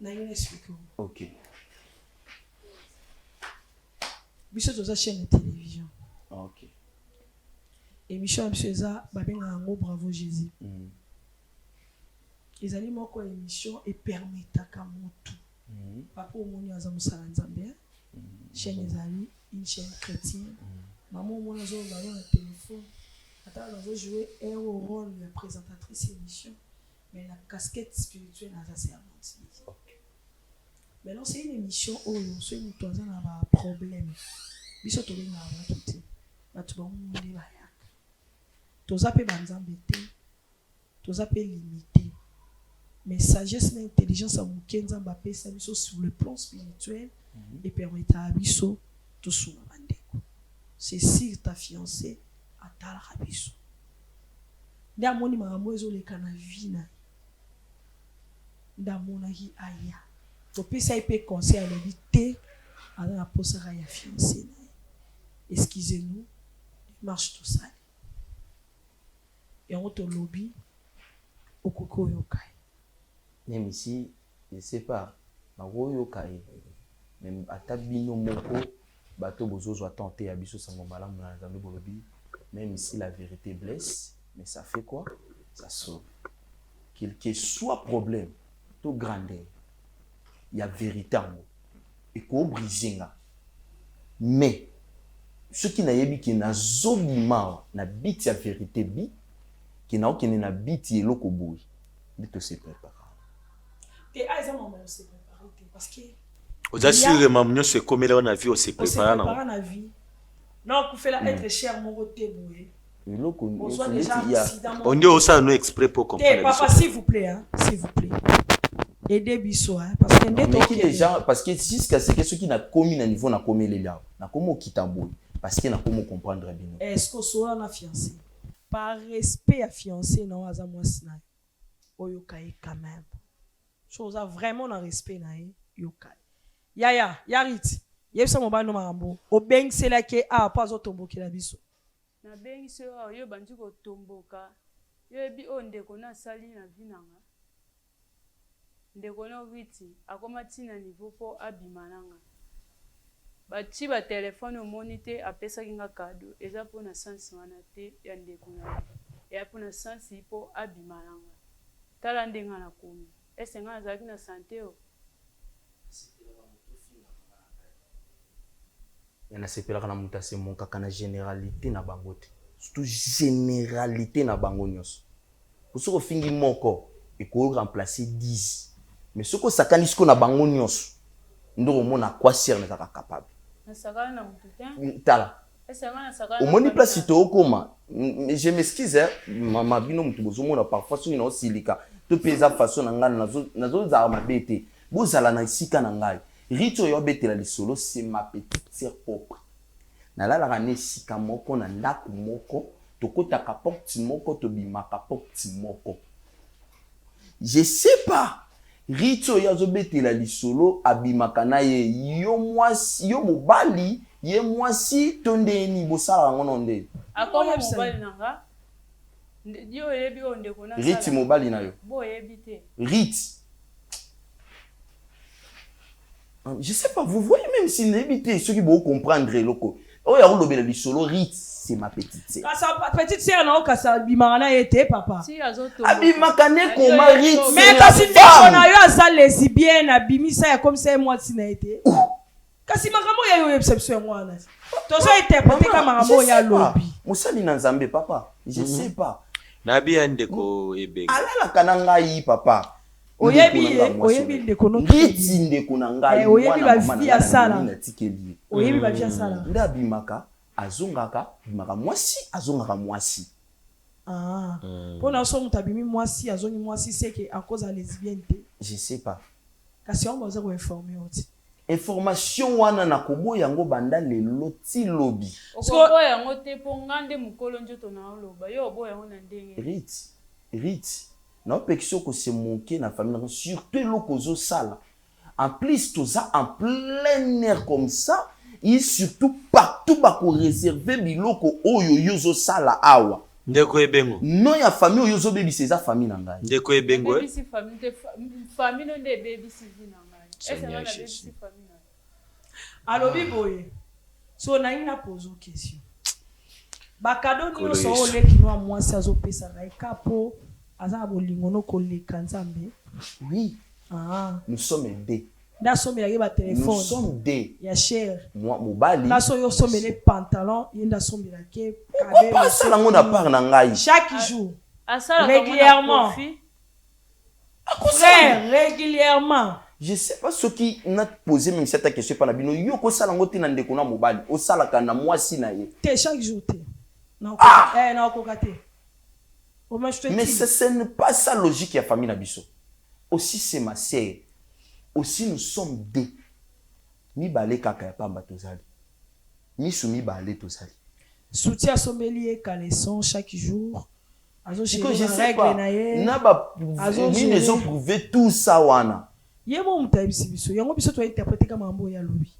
Na yo na explique yo. Ok. Biso toza chaîne de télévision. Ok. Émission na biso eza babengaka yango Bravo Jésus. Ezali moko ya émission epermetaka motu. Papa omoni aza mosala Nzambe, hein? Chaîne ezali une chaîne chrétienne. Mama omoni azoloba yo na téléphone. Ata nazojoue un rôle ya présentatrice émission, mais la casquette spirituelle naza servante. Maintenant c'est une émission oyo soki moto aza na baproblème, biso tobengaka bato te, bato bango nde bayaka. Toza mpe banzambe te, toza mpe limité, mais sagesse na intelligence ya moke Nzambe apesa biso sur le plan spirituel epermetaka biso tosunga bandeko. C'est sûr, ta fiancé atalaka biso nde amoni makambo oyo ezoleka na vie na ye, nde amonaki aya topesa ye mpe conseil. Alobi te aza na posaka ya fiancé na ye. Excusez-nous, démarche tosali yango, tolobi okoki oyoka ye. Même ici, je sais pas, nakoyoka ye, mais ata bino moko bato bozozwa temps te ya biso sango malamu na Nzambe, bolobi même si la vérité blesse, mais ça fait quoi? Ça sauve. Quel que soit problème to grandeur ya vérité yango ekobrise nga, mais soki nayebi ke nazobima awa na biti ya vérité bi ke naokende na biti eloko boye nde tose prépare. Te, a eza mama ose préparé te parce que Oza sûr mamu nyonso ekomela yo na vie ose prépara nango? Osepréparé na vie na okufela être cher moko te boye. Eloko Ozwa neti déjà ya accident moko. Onde osala no exprès po Te comprendre papa, biso. s'il vous plaît, hein, s'il vous plaît, aidez biso, hein, parce que nde meki tokende. Déjà parce que jusqu'à ce que soki nakomi na niveau nakomeleli awa, nakomi okita boye parce que nakomi comprendre bino. Est-ce que osola na fiancé? Par respect ya fiancé na oyo aza mwasi na yo, oyoka ye quand même. So oza vraiment na respect na ye, yoka ye. Yaya yarit, yebisa mobali no makambo obengiselaki ye awa mpo azotombokela biso. Nabengisi yo awa, yo bandi kotomboka. Yo yebi oyo ndeko na asali na vie na nga. Ndeko na Riti akoma ntina niveau mpo abima na nga, bati batelefone omoni te, apesaki nga cadeau eza mpona sansi wana te ya ndeko na ye, eya mpona sansi mpo abima na nga. Tala ndenge nga nakomi ese nga nazalaki na sante oyo. Mais nasepelaka na moto asemokaka na generalite na bango te. Surtout generalite na bango nyonso. Po soki ofingi moko, eko remplacer 10. Mais soki osakani sikoyo na bango nyonso, nde okomona à quoi sert nazalaka capable. Nasakana na moto te. Tala. Est-ce que nga nasakana na Omoni famille place na tookoma, je m'excuse hein, mama bino mutu bozomona parfois soki naosilika to pe eza façon na ngai nazo nazozala mabe te. Bozala na esika na ngai. Ritty oyo abetela lisolo c'est ma petite sœur propre. Nalalaka ne esika moko na ndaku moko, tokotaka porte moko tobimaka porte moko. Je sais pas Ritty oyo azobetela lisolo abimaka na ye yo mwasi yo mobali ye mwasi to ndenge nini bosalaka yango nao ndenge Akoma mobali na nga yo oyebi oyo ndeko na Ritty mobali na yo bo oyebi te Ritty Je sais pas, vous voyez même si nayebi te soki bo comprendre eloko oyo akolobela lisolo Ritz c'est ma petite sœur. Kasa petite sœur na yo kasi abimaka na ye te papa. Si azotomboka. Abimaka ne koma Ritz. Mais kasi ndeko na yo aza lesbienne abimisa ya komisa ye mwasi na ye te. Kasi makambo oyo oyebisa biso yango wana. Tozo interpreter ka makambo oyo alobi. Mosali na Nzambe papa, je sais pas. Nabi ya ndeko Ebenga. Alalaka na ngai papa. Oyebi ye, oyebi ndeko no très Ndeti bien. ndeko na ngai Eh, oyebi mwana ba mama na vie ngai na asala. memi natikeli ye. Oyebi ba vie asala. Nde abimaka azongaka abimaka mwasi azongaka mwasi. Ah. Pona yo soki mutu abimi mwasi azongi mwasi c'est que akozala lesbienne te. Je sais pas. Kasi yango baza ko informer yo ti. Information wana nakoboya yango banda lelo ti lobi. Okoboya yango te po nga nde mukolo nzoto naoloba yo oboya yango na ndenge nini? Ritty, Ritty, Nao pekisi yo ko se moquer na famille na nga surtout eloko ozo sala en plus toza en plein air comme ça et surtout partout bako reserver biloko oyo yo ozo sala awa. Ndeko Ebengo. Nom ya famille oyo ozo bebisa eza famille na ngai. Ndeko Ebengo eh. Nabebisi famille te famille no nde ebebisi vie na ngai est ce que Seigneur ngai Jesus. nabebisi famille na yo? Alobi boye so nalingi na pose yo question ba cadeau Nkolo nioso oyo Yesu. leki no ya mwasi azo pesaka ye ka po aza na bolingo no koleka nzambe Oui ah nous sommes deux. Nde asombelaka ye ba Nous telephone sommes deux. ya cher Moi mobali. nga soki osombela ye pantalon ye nde asombelaka ye Pourquoi kabelo pas asala ngo na part na ngai. chaque jour Asalaka ngo na régulièrement profit. Frère régulièrement. Je sais pas soki na poser meme si ata question epa na bino yo okosala ngo te na ndeko na mobali osalaka na mwasi na ye. Te chaque jour te nakoka eh nakoka te Vraiment je te Mais dis. ce ce n'est pas ça logique ya famille na biso aussi c'est ma sœur aussi nous sommes deux mibale kaka ya pamba tozali misu mibale tozali. Soutien asombeli ye caleçon chaque jour azo Sikoyo gérer je ba sais règle pas na ye na ba azo nini ezo gérer prouver tout ça wana. Ye moko mutu ayebisi biso yango biso to interpreter ka makambo oyo ye alobi.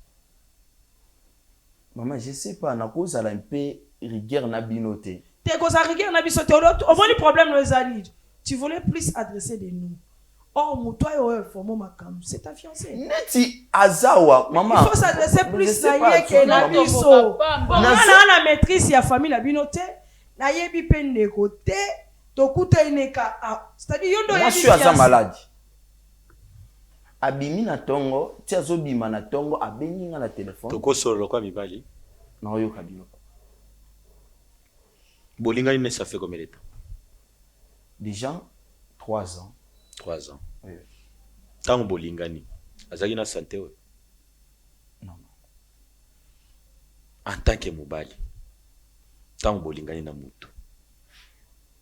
Maman je sais pas nakozala un peu rigueur na bino te. Te kozala rigueur na biso te omoni problème no eza nini tu voulais plus adresser de nous or mutu ayo oyo informe makambo c'est ta fiancée. Neti aza wa maman. Il faut s'adresser Je plus sais na pas ye que na soki maman. biso. Nga naa na maîtrise ya famille na bino te Nayebi pe ndeko te tokutani ne ka ah c'est à dire yo nde oyebi Mwasi oyo aza fiance. malade abimi na tongo ti azo bima na tongo abengi nga na telephone. Toko solola lokola mibali. Nao yoka bino papa. Bolingani ne ça fait combien de temps? Dejà 3 ans. 3 ans. Oui oui. Tango bolingani azalaki na sante oyo? Non non. En tant que mobali tango bolingani na mutu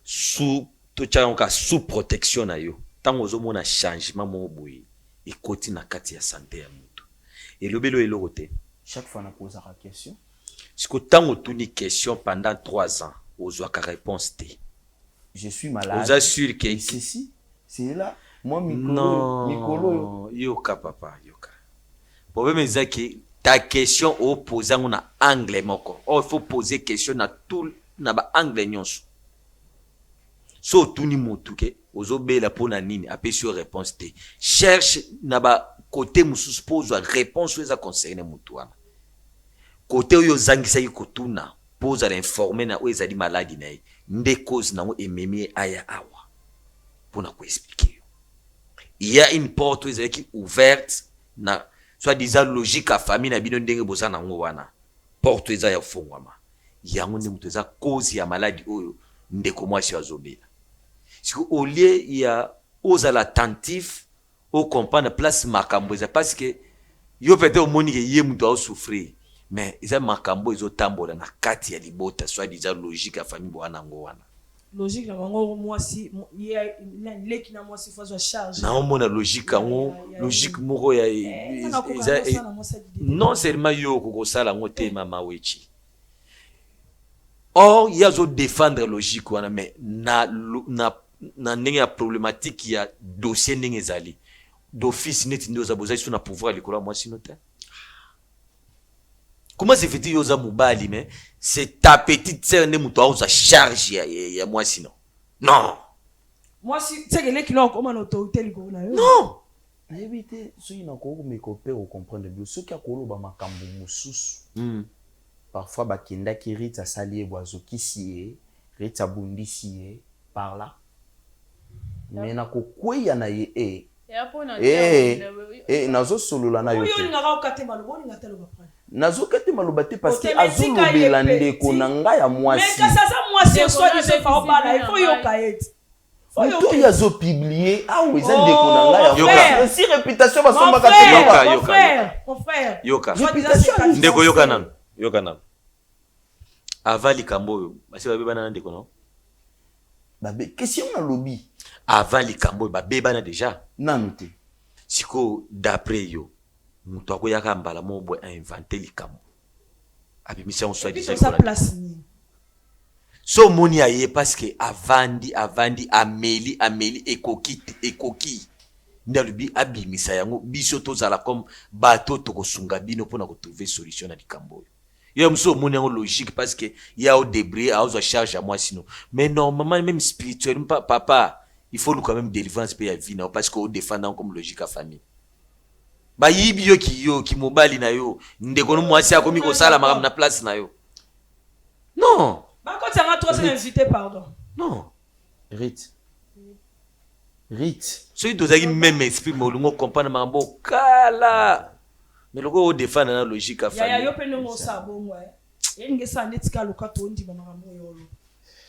sous totia yango kaka sous protection na yo tango ozomona changement moko boye ekoti na kati ya sante ya mutu elobeli yo eloko te? Chaque fois na pozaka question. Sikoyo tango otuni question pendant 3 ans ozwaka reponse te. Je suis malade. Oza sur que Et ceci, c'est là moi mikolo oyo, mikolo oyo. Non yoka papa yoka problème eza que ta question o poser yango na angle moko or il faut poser question na tout na ba angle nyonso so otuni mutu ke ozobela mpo na nini apesi yo réponse te cherche na ba kote mosusu mpo ozwa réponse oyo eza concerne mutu wana kote oyo ozangisaki kotuna mpo ozala informe na oyo ezali maladi na ye nde cause na yango ememi ye aya awa mpo na koexplike yo il y a une porte oyo ezalaki ouverte na soit disant logique ya famille na bino ndenge boza nango wana. Porte eza ya kofongwama. Yango nde moto eza cause ya maladi oyo ndeko mwasi oyo azobela. Sikoyo au lieu ya ozala attentif, o comprendre place makambo eza parce que yo peut-être omoni ke ye moto azo souffrir mais eza makambo ezo tambola na kati ya libota soit disant logique ya famille boa nango wana. Logique na bango mwasi ye leki na mwasi faut azwa charge. Nao mona logique yango logique moko ya eza non seulement yo okoki kosala yango te mama Wetshi. Or ye azo defendre logique wana mais na na na ndenge ya problematique ya dossier ndenge ezali d'office neti nde oza bozali su na pouvoir likolo ya mwasi no te. Comment se fait-il yo oza mobali mais c'est ta petite sœur nde moto aoza charge ya, ya, ya mwasi no non mwasi seke leki no akoma na autorité likolo na yo non nayebi te soki nakoki komeka mpe kocomprendre bio soki akoloba makambo mosusu Parfois bakendaki Ritz asali ye boye azokisi ye, Ritz abundisi ye par là mais na kokweya na ye eh eh eh nazo solola na yo te. Nazo kate maloba te parce que azo lobela ndeko na nga ya mwasi. Moto oyo azo publier awa eza ndeko na nga ya Yoka. Aussi reputation basombaka te Yoka, papa. yoka, yoka. Yoka. Ndeko yoka nanu. Yoka nanu. Avant likambo oyo, basi babebana na ndeko na yo? Babe, question nalobi. Avant likambo oyo babebana dejà? Nanu te. Sikoyo d'après yo, moto akoyaka mbala moko boye a inventer likambo. Abimisi yango soit disant Oza place nini? So omoni aye parce que avandi avandi ameli ameli ekoki te ekoki nde alobi abimisa yango biso tozala comme bato tokosunga bino pona ko trouver solution na likambo oyo. Yo mosusu omoni yango logique parce que ye ao debrouiller aozwa charge ya mwasi no mais normalement meme spirituellement papa il faut luka meme delivrance pe ya vie na yo parce que o defendre yango comme logique ya famille. Bayibi yo ki yo ki mobali na yo ndeko no mwasi akomi kosala makambo na place na yo. Non. Bakotisa nga troisième invité pardon. Non. Rit. Rit. Soki tozalaki meme esprit mais olingi ocomprendre makambo kala. Mais lokola o defendre na logique ya famille. Yaya yo pe ndenge osala bongo eh. Elingi esala neti kaka loka tondima makambo oyo oloba.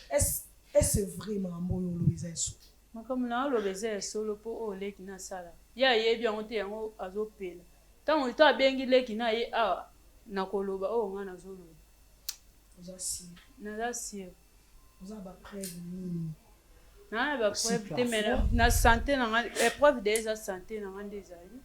Est est ce vrai makambo oyo oloba eza ya solo? Makambo na oloba eza ya solo po oyo leki na asala ye ayebi yango te yango azopela tango to abengi leki na ye awa nakoloba oyo nga nazoloba. Oza sur? Naza sur. Oza na ba preuve nini? Naza na ba preuve te mais na sante na nga preuve de eza sante na nga nde ezali.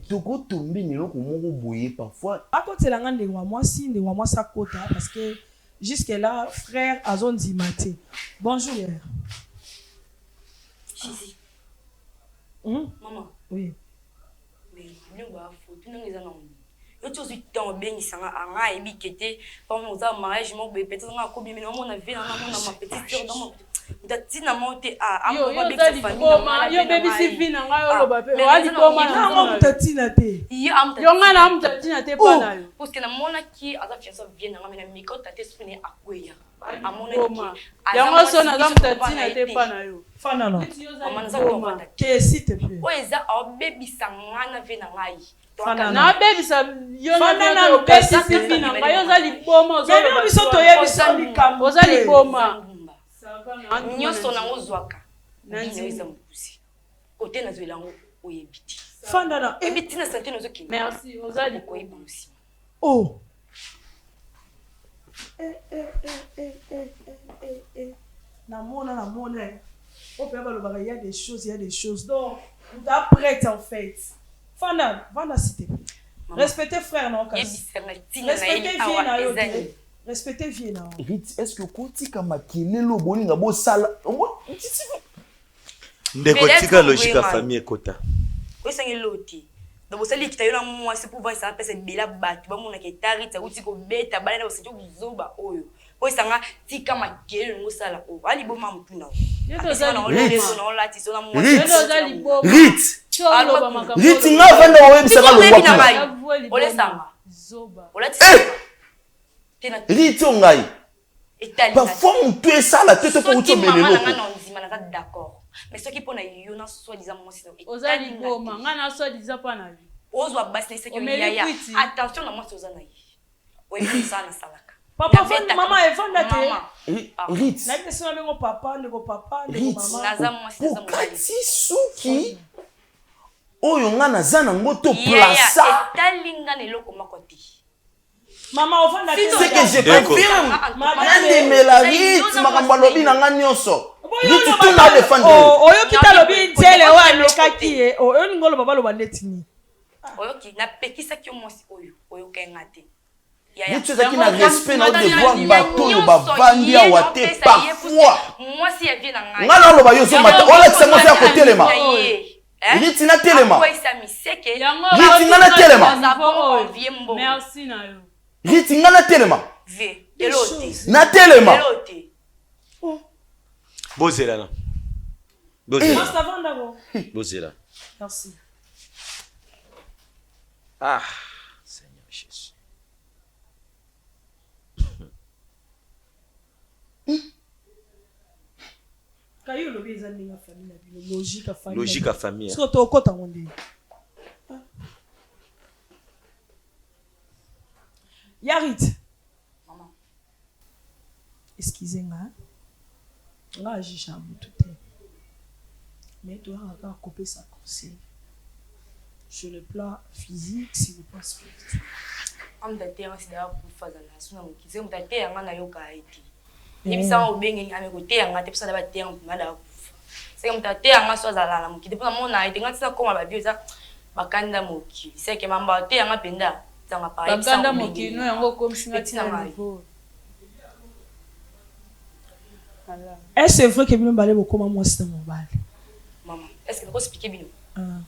Toko tomber na eloko moko boye parfois. Akotela nga ndeko ya mwasi, ndeko ya mwasi akota parce que jusque là frère azo ndima te. Bonjour yaya. Chizi. Hum? Maman. Oui. Mais bino ba photo nanga eza na yo ti ozwi temps obengisa nga ah, nga ayebi ke te pamo oza mariage moko boye peut-être nga akobimi na omona vie na nga mona ma petite sœur dans moto atina moko te ah, yo yo oza liboma yo obebisi vie na ngai oloba mpe oa liboma na ngo moto atina te yo ngai na moto atina te mpa na yo parce que namonaki aza fianso vie na nga mais na mikota te esprit na ye akweya yango so naza moto ya ntina te epa na yo oyo eza obebisa ngai na vie na ngai nabebisa yo obebisi vie na ngai yo oza liboma biso toyebisa likambo oza liboma nyonso nango ozwaka bino eza mokuse kote nazwela yango oyebi te fanda na oyebi ntina sante nazokende merci oza okoyeba nsima Oh. Eh, eh, eh, eh, eh, eh, eh, eh. Namona, namona. Eh. Oh, pe balobaka, il y a des choses, il y a des choses. Donc, moto a prête en fait. Fanda, vanda s'il te plaît. Respectez frère na kasi. Respectez vie na yo. Respectez vie na yo. Rit, est-ce que kotika makelele obolinga bosala Ndeko tika logique ya famille ekota. Oyesanga eloko te. Donc bosali likita yo na mwasi mpo ovandisa na pesa ebele ya bato bamonaka etariti awuti kobeta bana na bosenti buzoba oyo po esanga tika makelele olingi osala oyo a liboma motu na Rit nga avanda oyebisaka longwa kuna olesanga Rit oyo ngai Parfois mutu esala te to po soki uti omela mama na eloko. nga na ondima naza d'accord mais soki pona yo na soit disant mwasi na yo Oza etali nga liboma te nga na soit disant pa na yo. Ozwa basi na esaki yo Omeli yaya kwiti. attention na mwasi oza na ye. Oyebi mosala nasalaka. Papa vanda mama evanda te. Ritz. Nayebi te soki nabengo papa ndeko papa ndeko mama. Naza mwasi naza mobali. Okati suki oyo nga naza nango to plaça. Etali nga na eloko moko te. Mama ovanda te. Ce que je confirme. Nandimela Ritz makambo alobi na nga nyonso. Ritz tuna defendre. Oyoki te alobi nzele oyo alekaki ye. Olingi oloba baloba ndeti nini? Oyoki napekisaki yo mwasi oyo oyoka nga te. Neti ozalaki na respect na devoir bato oyo bavandi awa te parfois nga naloba yo ozomata olakisa mwasi ya kotelema riti natelema riti nga natelema riti nga natelema natelema bozela na bozela bozela Ah, Seigneur Jésus. Kayo olobi eza ndenge ya famille na bino logique ya famille. Logique ya famille. Siko tokota ngo ndenge. Yarit. Maman. Excusez nga. Nga juge ya mutu te. Mais toyaka kaka kopesa conseil. Sur le plan physique, sur le plan spirituel. Amda te yanga sida kufa zala suna mokili. Se mutu ateya nga nayoka ye te. Yebisa nga obengeli ame koteya nga te mposa da bateya nga mpona da kufa. Seke mutu ateya nga so azala na mokili te mpona mona ye te nga tina koma ba vie eza bakanda mokili. Seke mamba ateya nga mpenza tanga pa yebisa Bakanda mokili no yango okomisi nga tina niveau. Est-ce c'est vrai que bino mibale bokoma mwasi na mobali? Maman, est-ce que nako expliquer bino? Ah.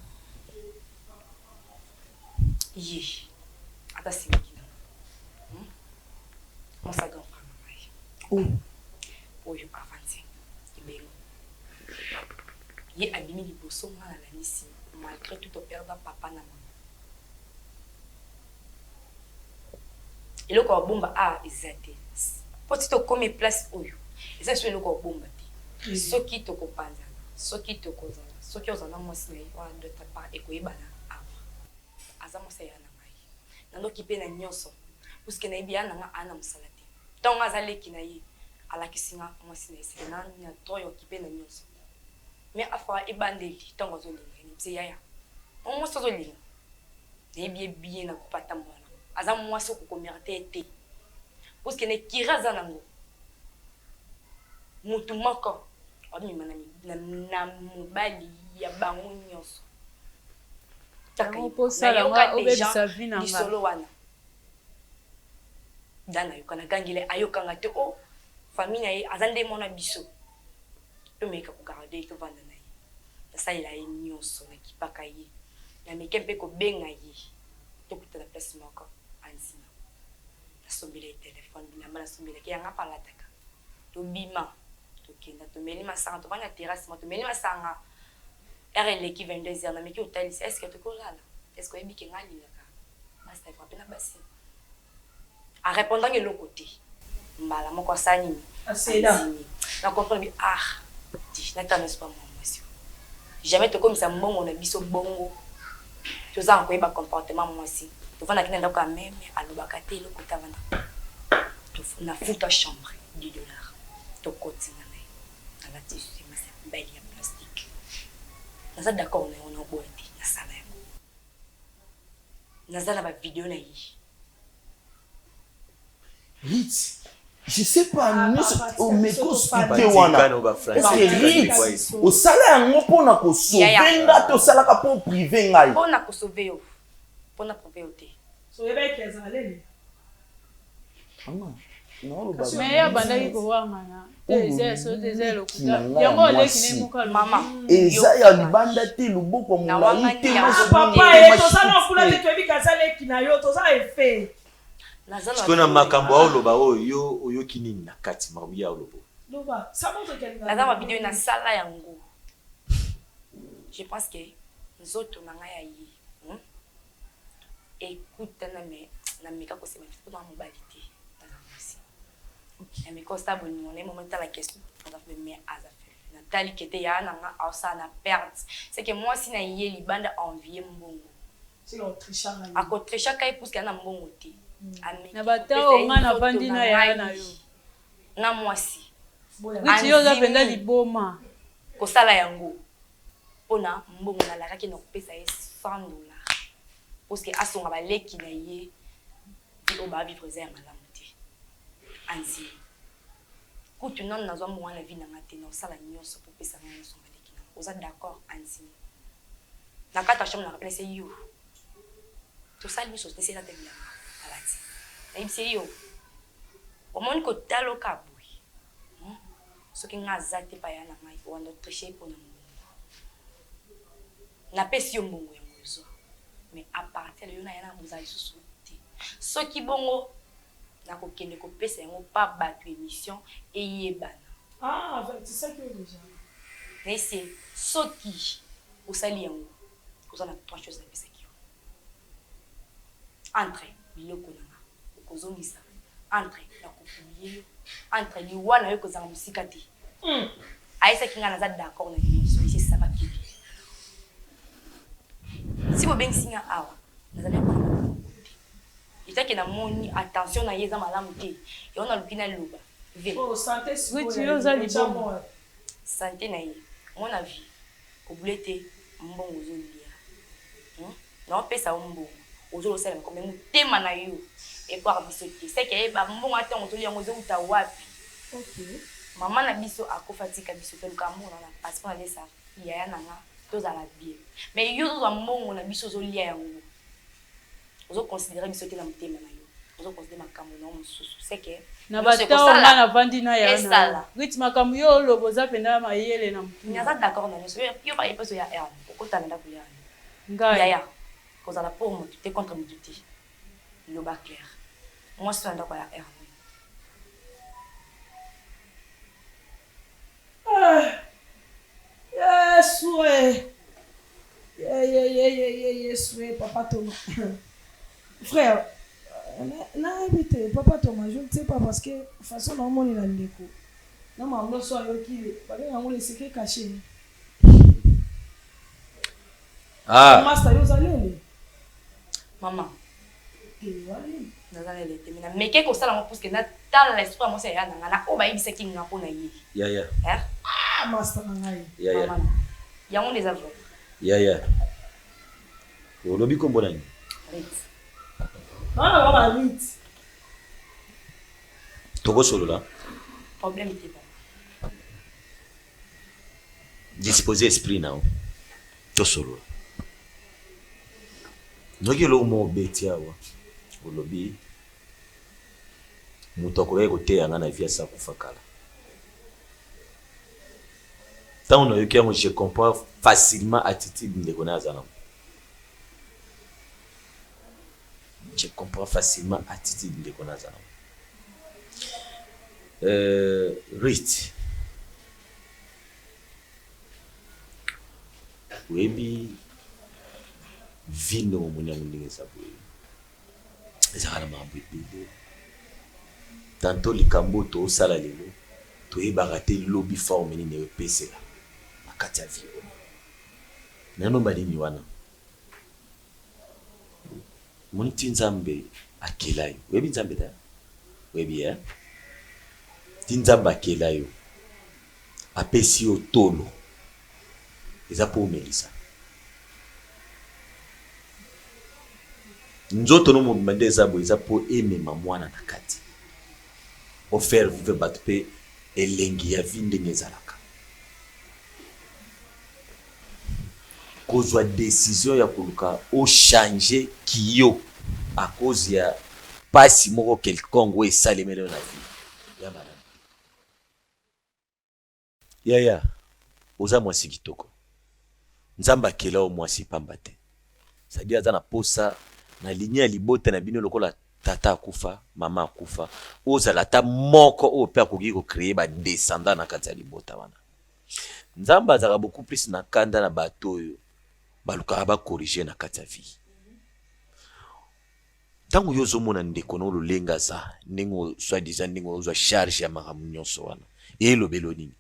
Ye ata semeki na nga. Hmm? Mwasi ya grand frère na ngai. Oh. Oyo avandi ebengo. Ye abimi liboso nga nalandi nsima malgré tout toperda papa na mama. Eloko ya kobomba awa eza te. Po ti tokomi place oyo, eza lisusu eloko ya kobomba te. Soki tokopanzana, soki tokozala, soki ozala na mwasi na ye wana de ta part ekoyebana awa. Aza mwasi ya yaya na ngai. Nanoki pe na nionso puisque nayebi yaya na nga aza na musala te. Tango nga aza leki na ye, alakisi nga mwasi na ye, c'est que na na droit ya kokipe na nionso. Mais afa ebandeli tango azolinga ye, nayebisi ye yaya, mwasi ozolinga Nayebi ye bien na groupe atambola nango aza muasi oko ko merite ye te puisque na ecurie aza nango mutu moko abima na na mobali ya bango nionso kaka Yango ye po osala nayoka nga dejà obebisa vie na nga. lisolo wana da nayoka na gangela ye ayoka nga te oh famille na ye aza nde mwana biso tomeka ko garde ye tovanda na ye Nasalela ye nionso, nakipaka ye, nameke mpe kobenga ye tokutana place moko, andima. Nasombela ye telephone, bilamba nasombelaki ye, yanga mpe alataka. Tobima, tokenda, tomeli masanga, tovandi na terrasse moko, tomeli masanga, heure eleki 22 heures, nameki kotalisa, est ce que tokoki kolala? Est ce que oyebi que ngai nalingaka basi, na frapper na basi? A repondre nga eloko te mbala moko asala nini andimi na comprendre bi ah te natala nionso pa mwa mwasi oyo jamais tokomisa mbongo na biso bongo tozanga koyeba comportement mwasi tovandaki na ndako ya meme alobaka te eloko te avanda na futa chambre 10 dollars tokoti nga na ye nalati semasi ya belle ya plastique naza d'accord na yango na oboya te nasala yango Naza na ba video na ye. Ritz, je sais pas nyonso omeki ospike wana eske Ritz osala yango mpo na kosauve nga to osalaka mpo prive ngai? Mpo na kosauve yo, mpo na prive yo te. Mais ye abandaki kowangana te eza ya solo te eza ya lokuta yango oleki ne moko alobi eza ya libanda te loboko ya molai te papa ye toza na kuna te toyebi kaza leki na yo toza efe sikoyo na makambo aoloba oyo yo oyoki nini na kati makambo ye aoloba loba naza ba video nasala yango je pense que nzoto na ngai ya ye hmm? Ekutana mais na meka ko se manifester po naza mobali te naza mwasi na meka kosala bolingo na ye moment tala question aza faible mais aza faible na tali ke te yaya na nga aosala na perte c'est que mwasi na ye libanda envie mbongo ako trichaka ye puisque aza na mbongo te. Na ba temps oyo nga navandi na yaya na yo. Nga mwasi. Ruth yo oza penza liboma. Kosala yango pona mbongo nalakaki na kopesa ye 100 dollars parce que asunga ba leki na ye vie oyo ba vivre eza ya malamu te. Andimi. Kutu nanu nazwa mbongo wana na vie na nga te nakosala nionso po opesa nga nasunga ba leki na nga. Oza d'accord? Andimi. Na kati ya chambre na rappele se yo. Tosali nionso te se elata bilamba alati. Nayebisi ye yo omoni kotaloka boye hum soki nga aza te epai ya na ngai owanda triche pona mbongo. Napesi yo mbongo yango ozwa mais à partir ya lelo na ya na bozala lisusu te. Soki bongo nakokende kopesa yango pa batu emission eyebana. Ah avertisaki yo dejà. Nayebisi ye soki osali yango oza na trois choses napesaki yo entre biloko na nga okozongisa entre nako publier yo entre liwa na yo ekozala mosika te. Ayebisaki nga naza d'accord na nionso esi esaba kende. Si bobengisi nga awa nazali pona makambo te. Etant que namoni attention na ye eza malamu te yango naluki naloba. Ve. Oh sante sikoyo Ruth yo oza liboma. Sante na ye mona vie kobule te mbongo ozo lia hum nao pesa yo mbongo ozo losala makambo mais motema na yo ekwaka biso te seke ayeba mbongo wana tango ozo lia yango ezo wuta wapi maman na biso akufa atika biso toluka mbongo na na pasi pona lesa yaya na nga tozala bien mais yo ozo zwa mbongo na biso ozo lia yango Ozo considerer biso te na motema na yo. Ozo considerer makambo na yo mosusu. C'est que Na ba nionso temps oyo nga ekosala na vandi na yaya na yo. esala. Ruth makambo yo oloba oza penza mayele na mutu na Naza yo. d'accord na nionso. Yo ba eposo ya heure okota na ndaku ya Ngai. yaya kozala pour mutu te contre mutu te. Loba clair. Mwasi oyo na ndaku ya heure nini? Eh yesu eh yeyeyeyeye yesu eh papa Thomas frère nayebi te papa Thomas je ne sais pas parce que façon naomonela ndeko na makambo nyonso ayoki babenga yango le secret caché. Ah. Masta yo oza lele? Maman. Te wali. Naza lele te mais na meke kosala ngo puisque na tala esprit ya mwasi ya yaya na nga na oyo bayebisaki nga mpo na ye. Yaya. Eh? Ah masta na ngai. Yaya. Maman. Yango nde eza vrai. Yaya. Olobi kombo nani? Rit. Bana ba ba Rit. Tokosolola. Problème te papa. Dispose esprit na yo tosolola. Noki eloko moko obeti awa olobi moto akokaki koteya nga na vie asi akufa kala. Ntango nayoki yango je comprends facilement attitude ndeko naye aza nango. Je comprends facilement attitude ndeko naye aza nango. Euh, Ruth Oyebi vie ndenge omoni yango ndenge eza boye ezalaka na makambo ebele tantot likambo oyo tosala lelo toyebaka te lobi forme nini epesela na kati ya vie oyo nano banini wana Omoni ti nzambe akela yo oyebi nzambe te oyebi ye ti nzambe akela yo apesi yo tolo eza po omelisa nzoto no mobimba nde eza boye eza po emema mwana na kati o faire vivre bato pe elengi ya vie ndenge ezalaka. Kozwa decision ya koluka o changer ki yo à cause ya pasi moko quelconque oyo esalemeli yo na vie ya malamu te. Yaya oza mwasi kitoko nzambe akela yo mwasi pamba te c'est à dire aza na posa na ligne ya libota na bino lokola tata akufa mama akufa ozala ata moko oyo pe akoki ko creer ba descendants na kati ya libota wana. Nzambe azalaka beaucoup plus na kanda na bato oyo balukaka ba corriger na kati ya vie. Ntango yo ozomona ndeko na yo lolenge aza, ndenge soit disant ndenge ozwa charge ya makambo nyonso wana, elobelo nini?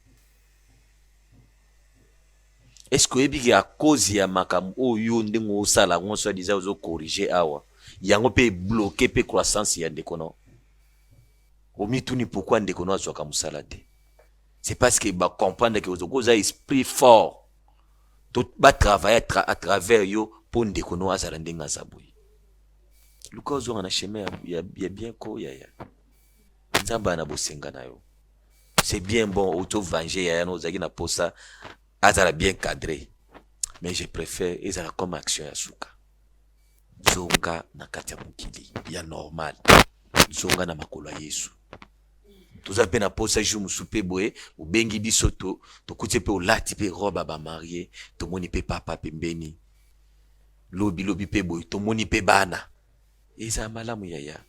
Est-ce que oyebi ke à cause ya makambo oyo yo ndenge osala yango soit disant ozo corriger awa, Yango pe ebloquer pe croissance ya ndeko no. Omituni pourquoi ndeko no azwaka musala te. C'est parce que ba comprendre que ozo oza esprit fort. To ba travailler à travers yo po ndeko no azala ndenge aza boye. Luka ozonga na chemin ya, ya, ya bien ko yaya. Nzambe ana bosenga na yo. C'est bien bon oto venger yaya no ozalaki na posa azala bien cadré. Mais je préfère ezala comme action ya suka. Zonga na kati ya mokili ya normal. Zonga na makolo ya Yesu. Toza pe na posa jour mosusu pe boye obengi biso to tokuti pe olati pe robe ya ba marie, tomoni pe papa pembeni. Lobi lobi pe boye tomoni pe bana. Eza malamu yaya.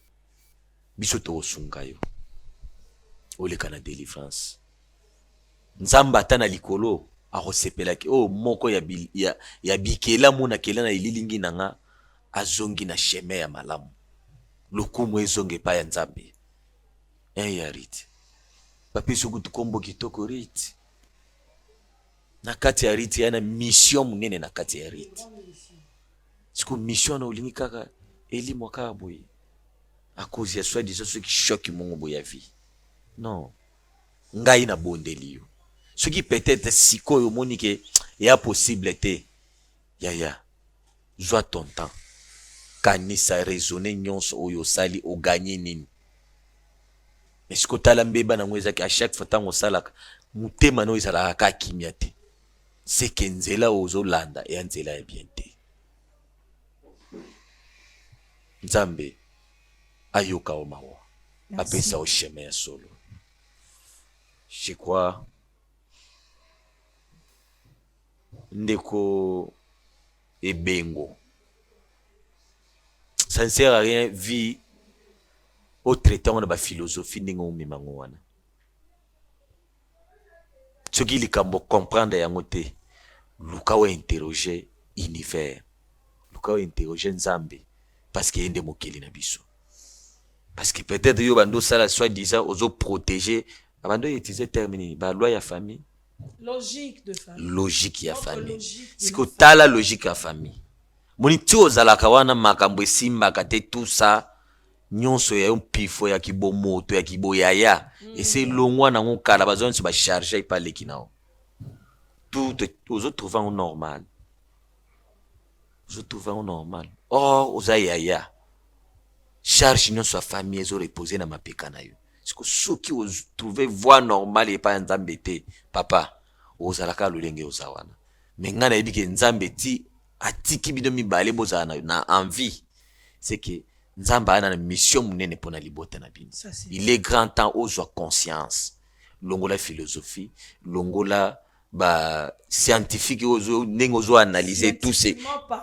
Biso tokosunga yo. Oleka na delivrance. Nzambe ata na likolo akosepela ke oyo moko ya, ya, ya bikelamu na kela na elilingi na nga azongi na chemin ya malamu. Lokumu ezonga epai ya Nzambe. Hein ya Ruth. Bapesi kutu kombo kitoko Ruth. Na kati ya Ruth ya na mission munene na kati ya Ruth. Siko mission na olingi kaka elimwa kaka boye. À cause ya soi disant soki choc mongo boye ya vie. Non. Ngai na bondeli yo. Soki peut-être sikoyo omoni ke eya possible te. Yaya, zwa ton temps. Kanisa, raisonner nyonso oyo osali, o gagner nini. Mais sikoyo tala mbeba nango eza ke à chaque fois tango osalaka, motema nayo ezalaka kaka kimia te. C'est que nzela oyo ozolanda eya nzela ya bien te. Nzambe ayoka yo mawa, apesa yo chemin ya solo. Je crois ndeko Ebengo, ça ne sert à rien vie o traite yango na ba philosophie ndenge omema yango wana. Soki likambo comprendre yango te, luka o interroger univers, luka o interroger Nzambe parce que ye nde mokeli na biso. Parce que peut-être yo bando sala soit disant ozo protéger, bando utiliser terme nini, ba loi ya famille. Logique de famille. Logique ya famille. Siko tala logique ya famille. Moni ti ozalaka wana makambo esimbaka te tout ça nyonso ya yo mpifo ya kibomoto ya kiboyaya ese elongwa nango kala bazwa nyonso bacharge epa leki na yo tout ozo trouve yango normal, ozo trouve yango normal or oza yaya charge nyonso ya famille ezo repose na mapeka na yo. Siko soki otrouve voie normale epai ya Nzambe te papa, ozalaka lolenge oza wana. Mais ngai nayebi ke Nzambe ti atiki bino mibale bozala na, na envie, c'est que Nzambe aza na mission monene pona libota na bino. Il est grand temps ozwa conscience, longola philosophie, longola ba scientifique ozo ndenge ozo analyser tout c'est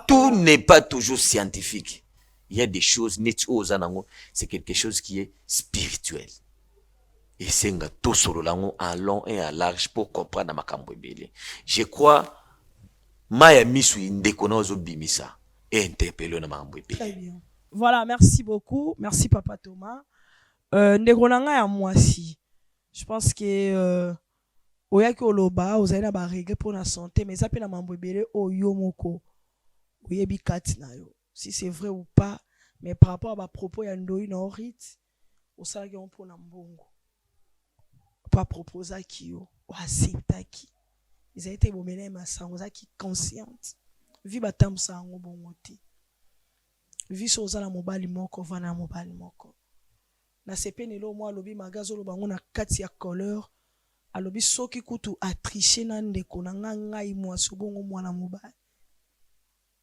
tout n'est pas toujours scientifique. Il y a des choses neti oyo oza nango, c'est quelque chose qui est spirituel. Esenga tosolola yango en long et en large pour comprendre makambo ebele. Je crois mayi ya misu ndeko na ozo bimisa e interpeller na makambo ebele. Très bien. Voilà, merci beaucoup. Merci papa Thomas. Euh, ndeko na ngai ya mwasi. Je pense que euh, oyaki oloba ozali na ba regret mpo na santé mais eza mpe na mambo ebele oyo yo moko oyebi kati na yo si c'est vrai ou pas mais par rapport à ba propos ya ndoyi na Ruth osalaki yango mpo na mbongo po aproposaki yo oacceptaki ezali te bomela ye masango ozalaki consciente vie batambusaka yango bongo te vie so oza na mobali moko ovanda na mobali moko na sepeni eloko moko alobi maga azoloba yango na kati ya couleur alobi soki kutu atriche na ndeko na nga ngai mwasi obongo mwana mobali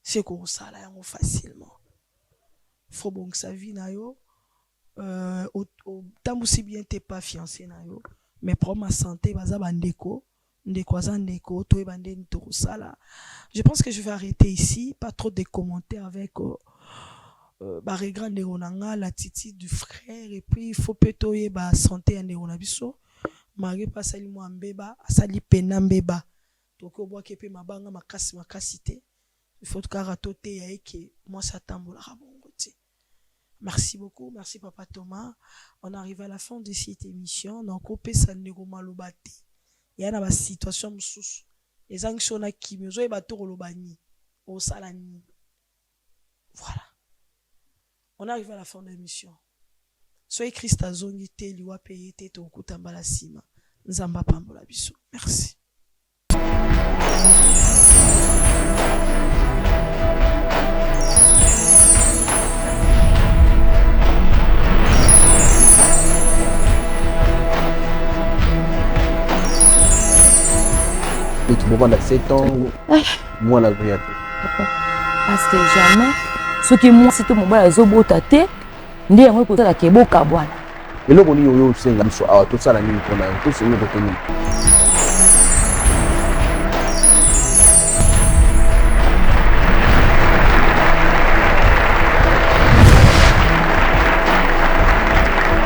se kosala yango facilement faut bongisa vie na yo euh, otambusi bien te pas fiancé na yo mais problème ya santé baza bandeko ndeko aza ndeko toyeba ndeni tokosala. Je pense que je vais arrêter ici, pas trop de commentaires avec euh, euh, ba regret ndeko na nga, l'attitude du frère et puis il faut pe toyeba santé ya ndeko na biso malgré pe asali mwa mbeba, asali pena mbeba tokoki obwaki pe mabanga makasi makasi te, il faut kaka toteya ye ke mwasi atambolaka bongo te. Merci beaucoup, merci papa Thomas. On arrive à la fin de cette émission. Donc opesa ndeko maloba te. Ya na ba situation mosusu. Ezangi so na kimi ozoyeba to koloba nini. Osala nini. Voilà. On arrive à la fin de l'émission. Soki Christ azongi te, liwa pe ye te, tokokuta mbala sima. Nzambe apambola biso. Merci. Neti bovanda 7 ans mwana azoya te. Parce que jamais soki mwasi to mobali azobota te nde yango ekosalaka ebokabwana. Eloko nini oyo osenga biso awa tosala nini mpona yo tosengi kote nini?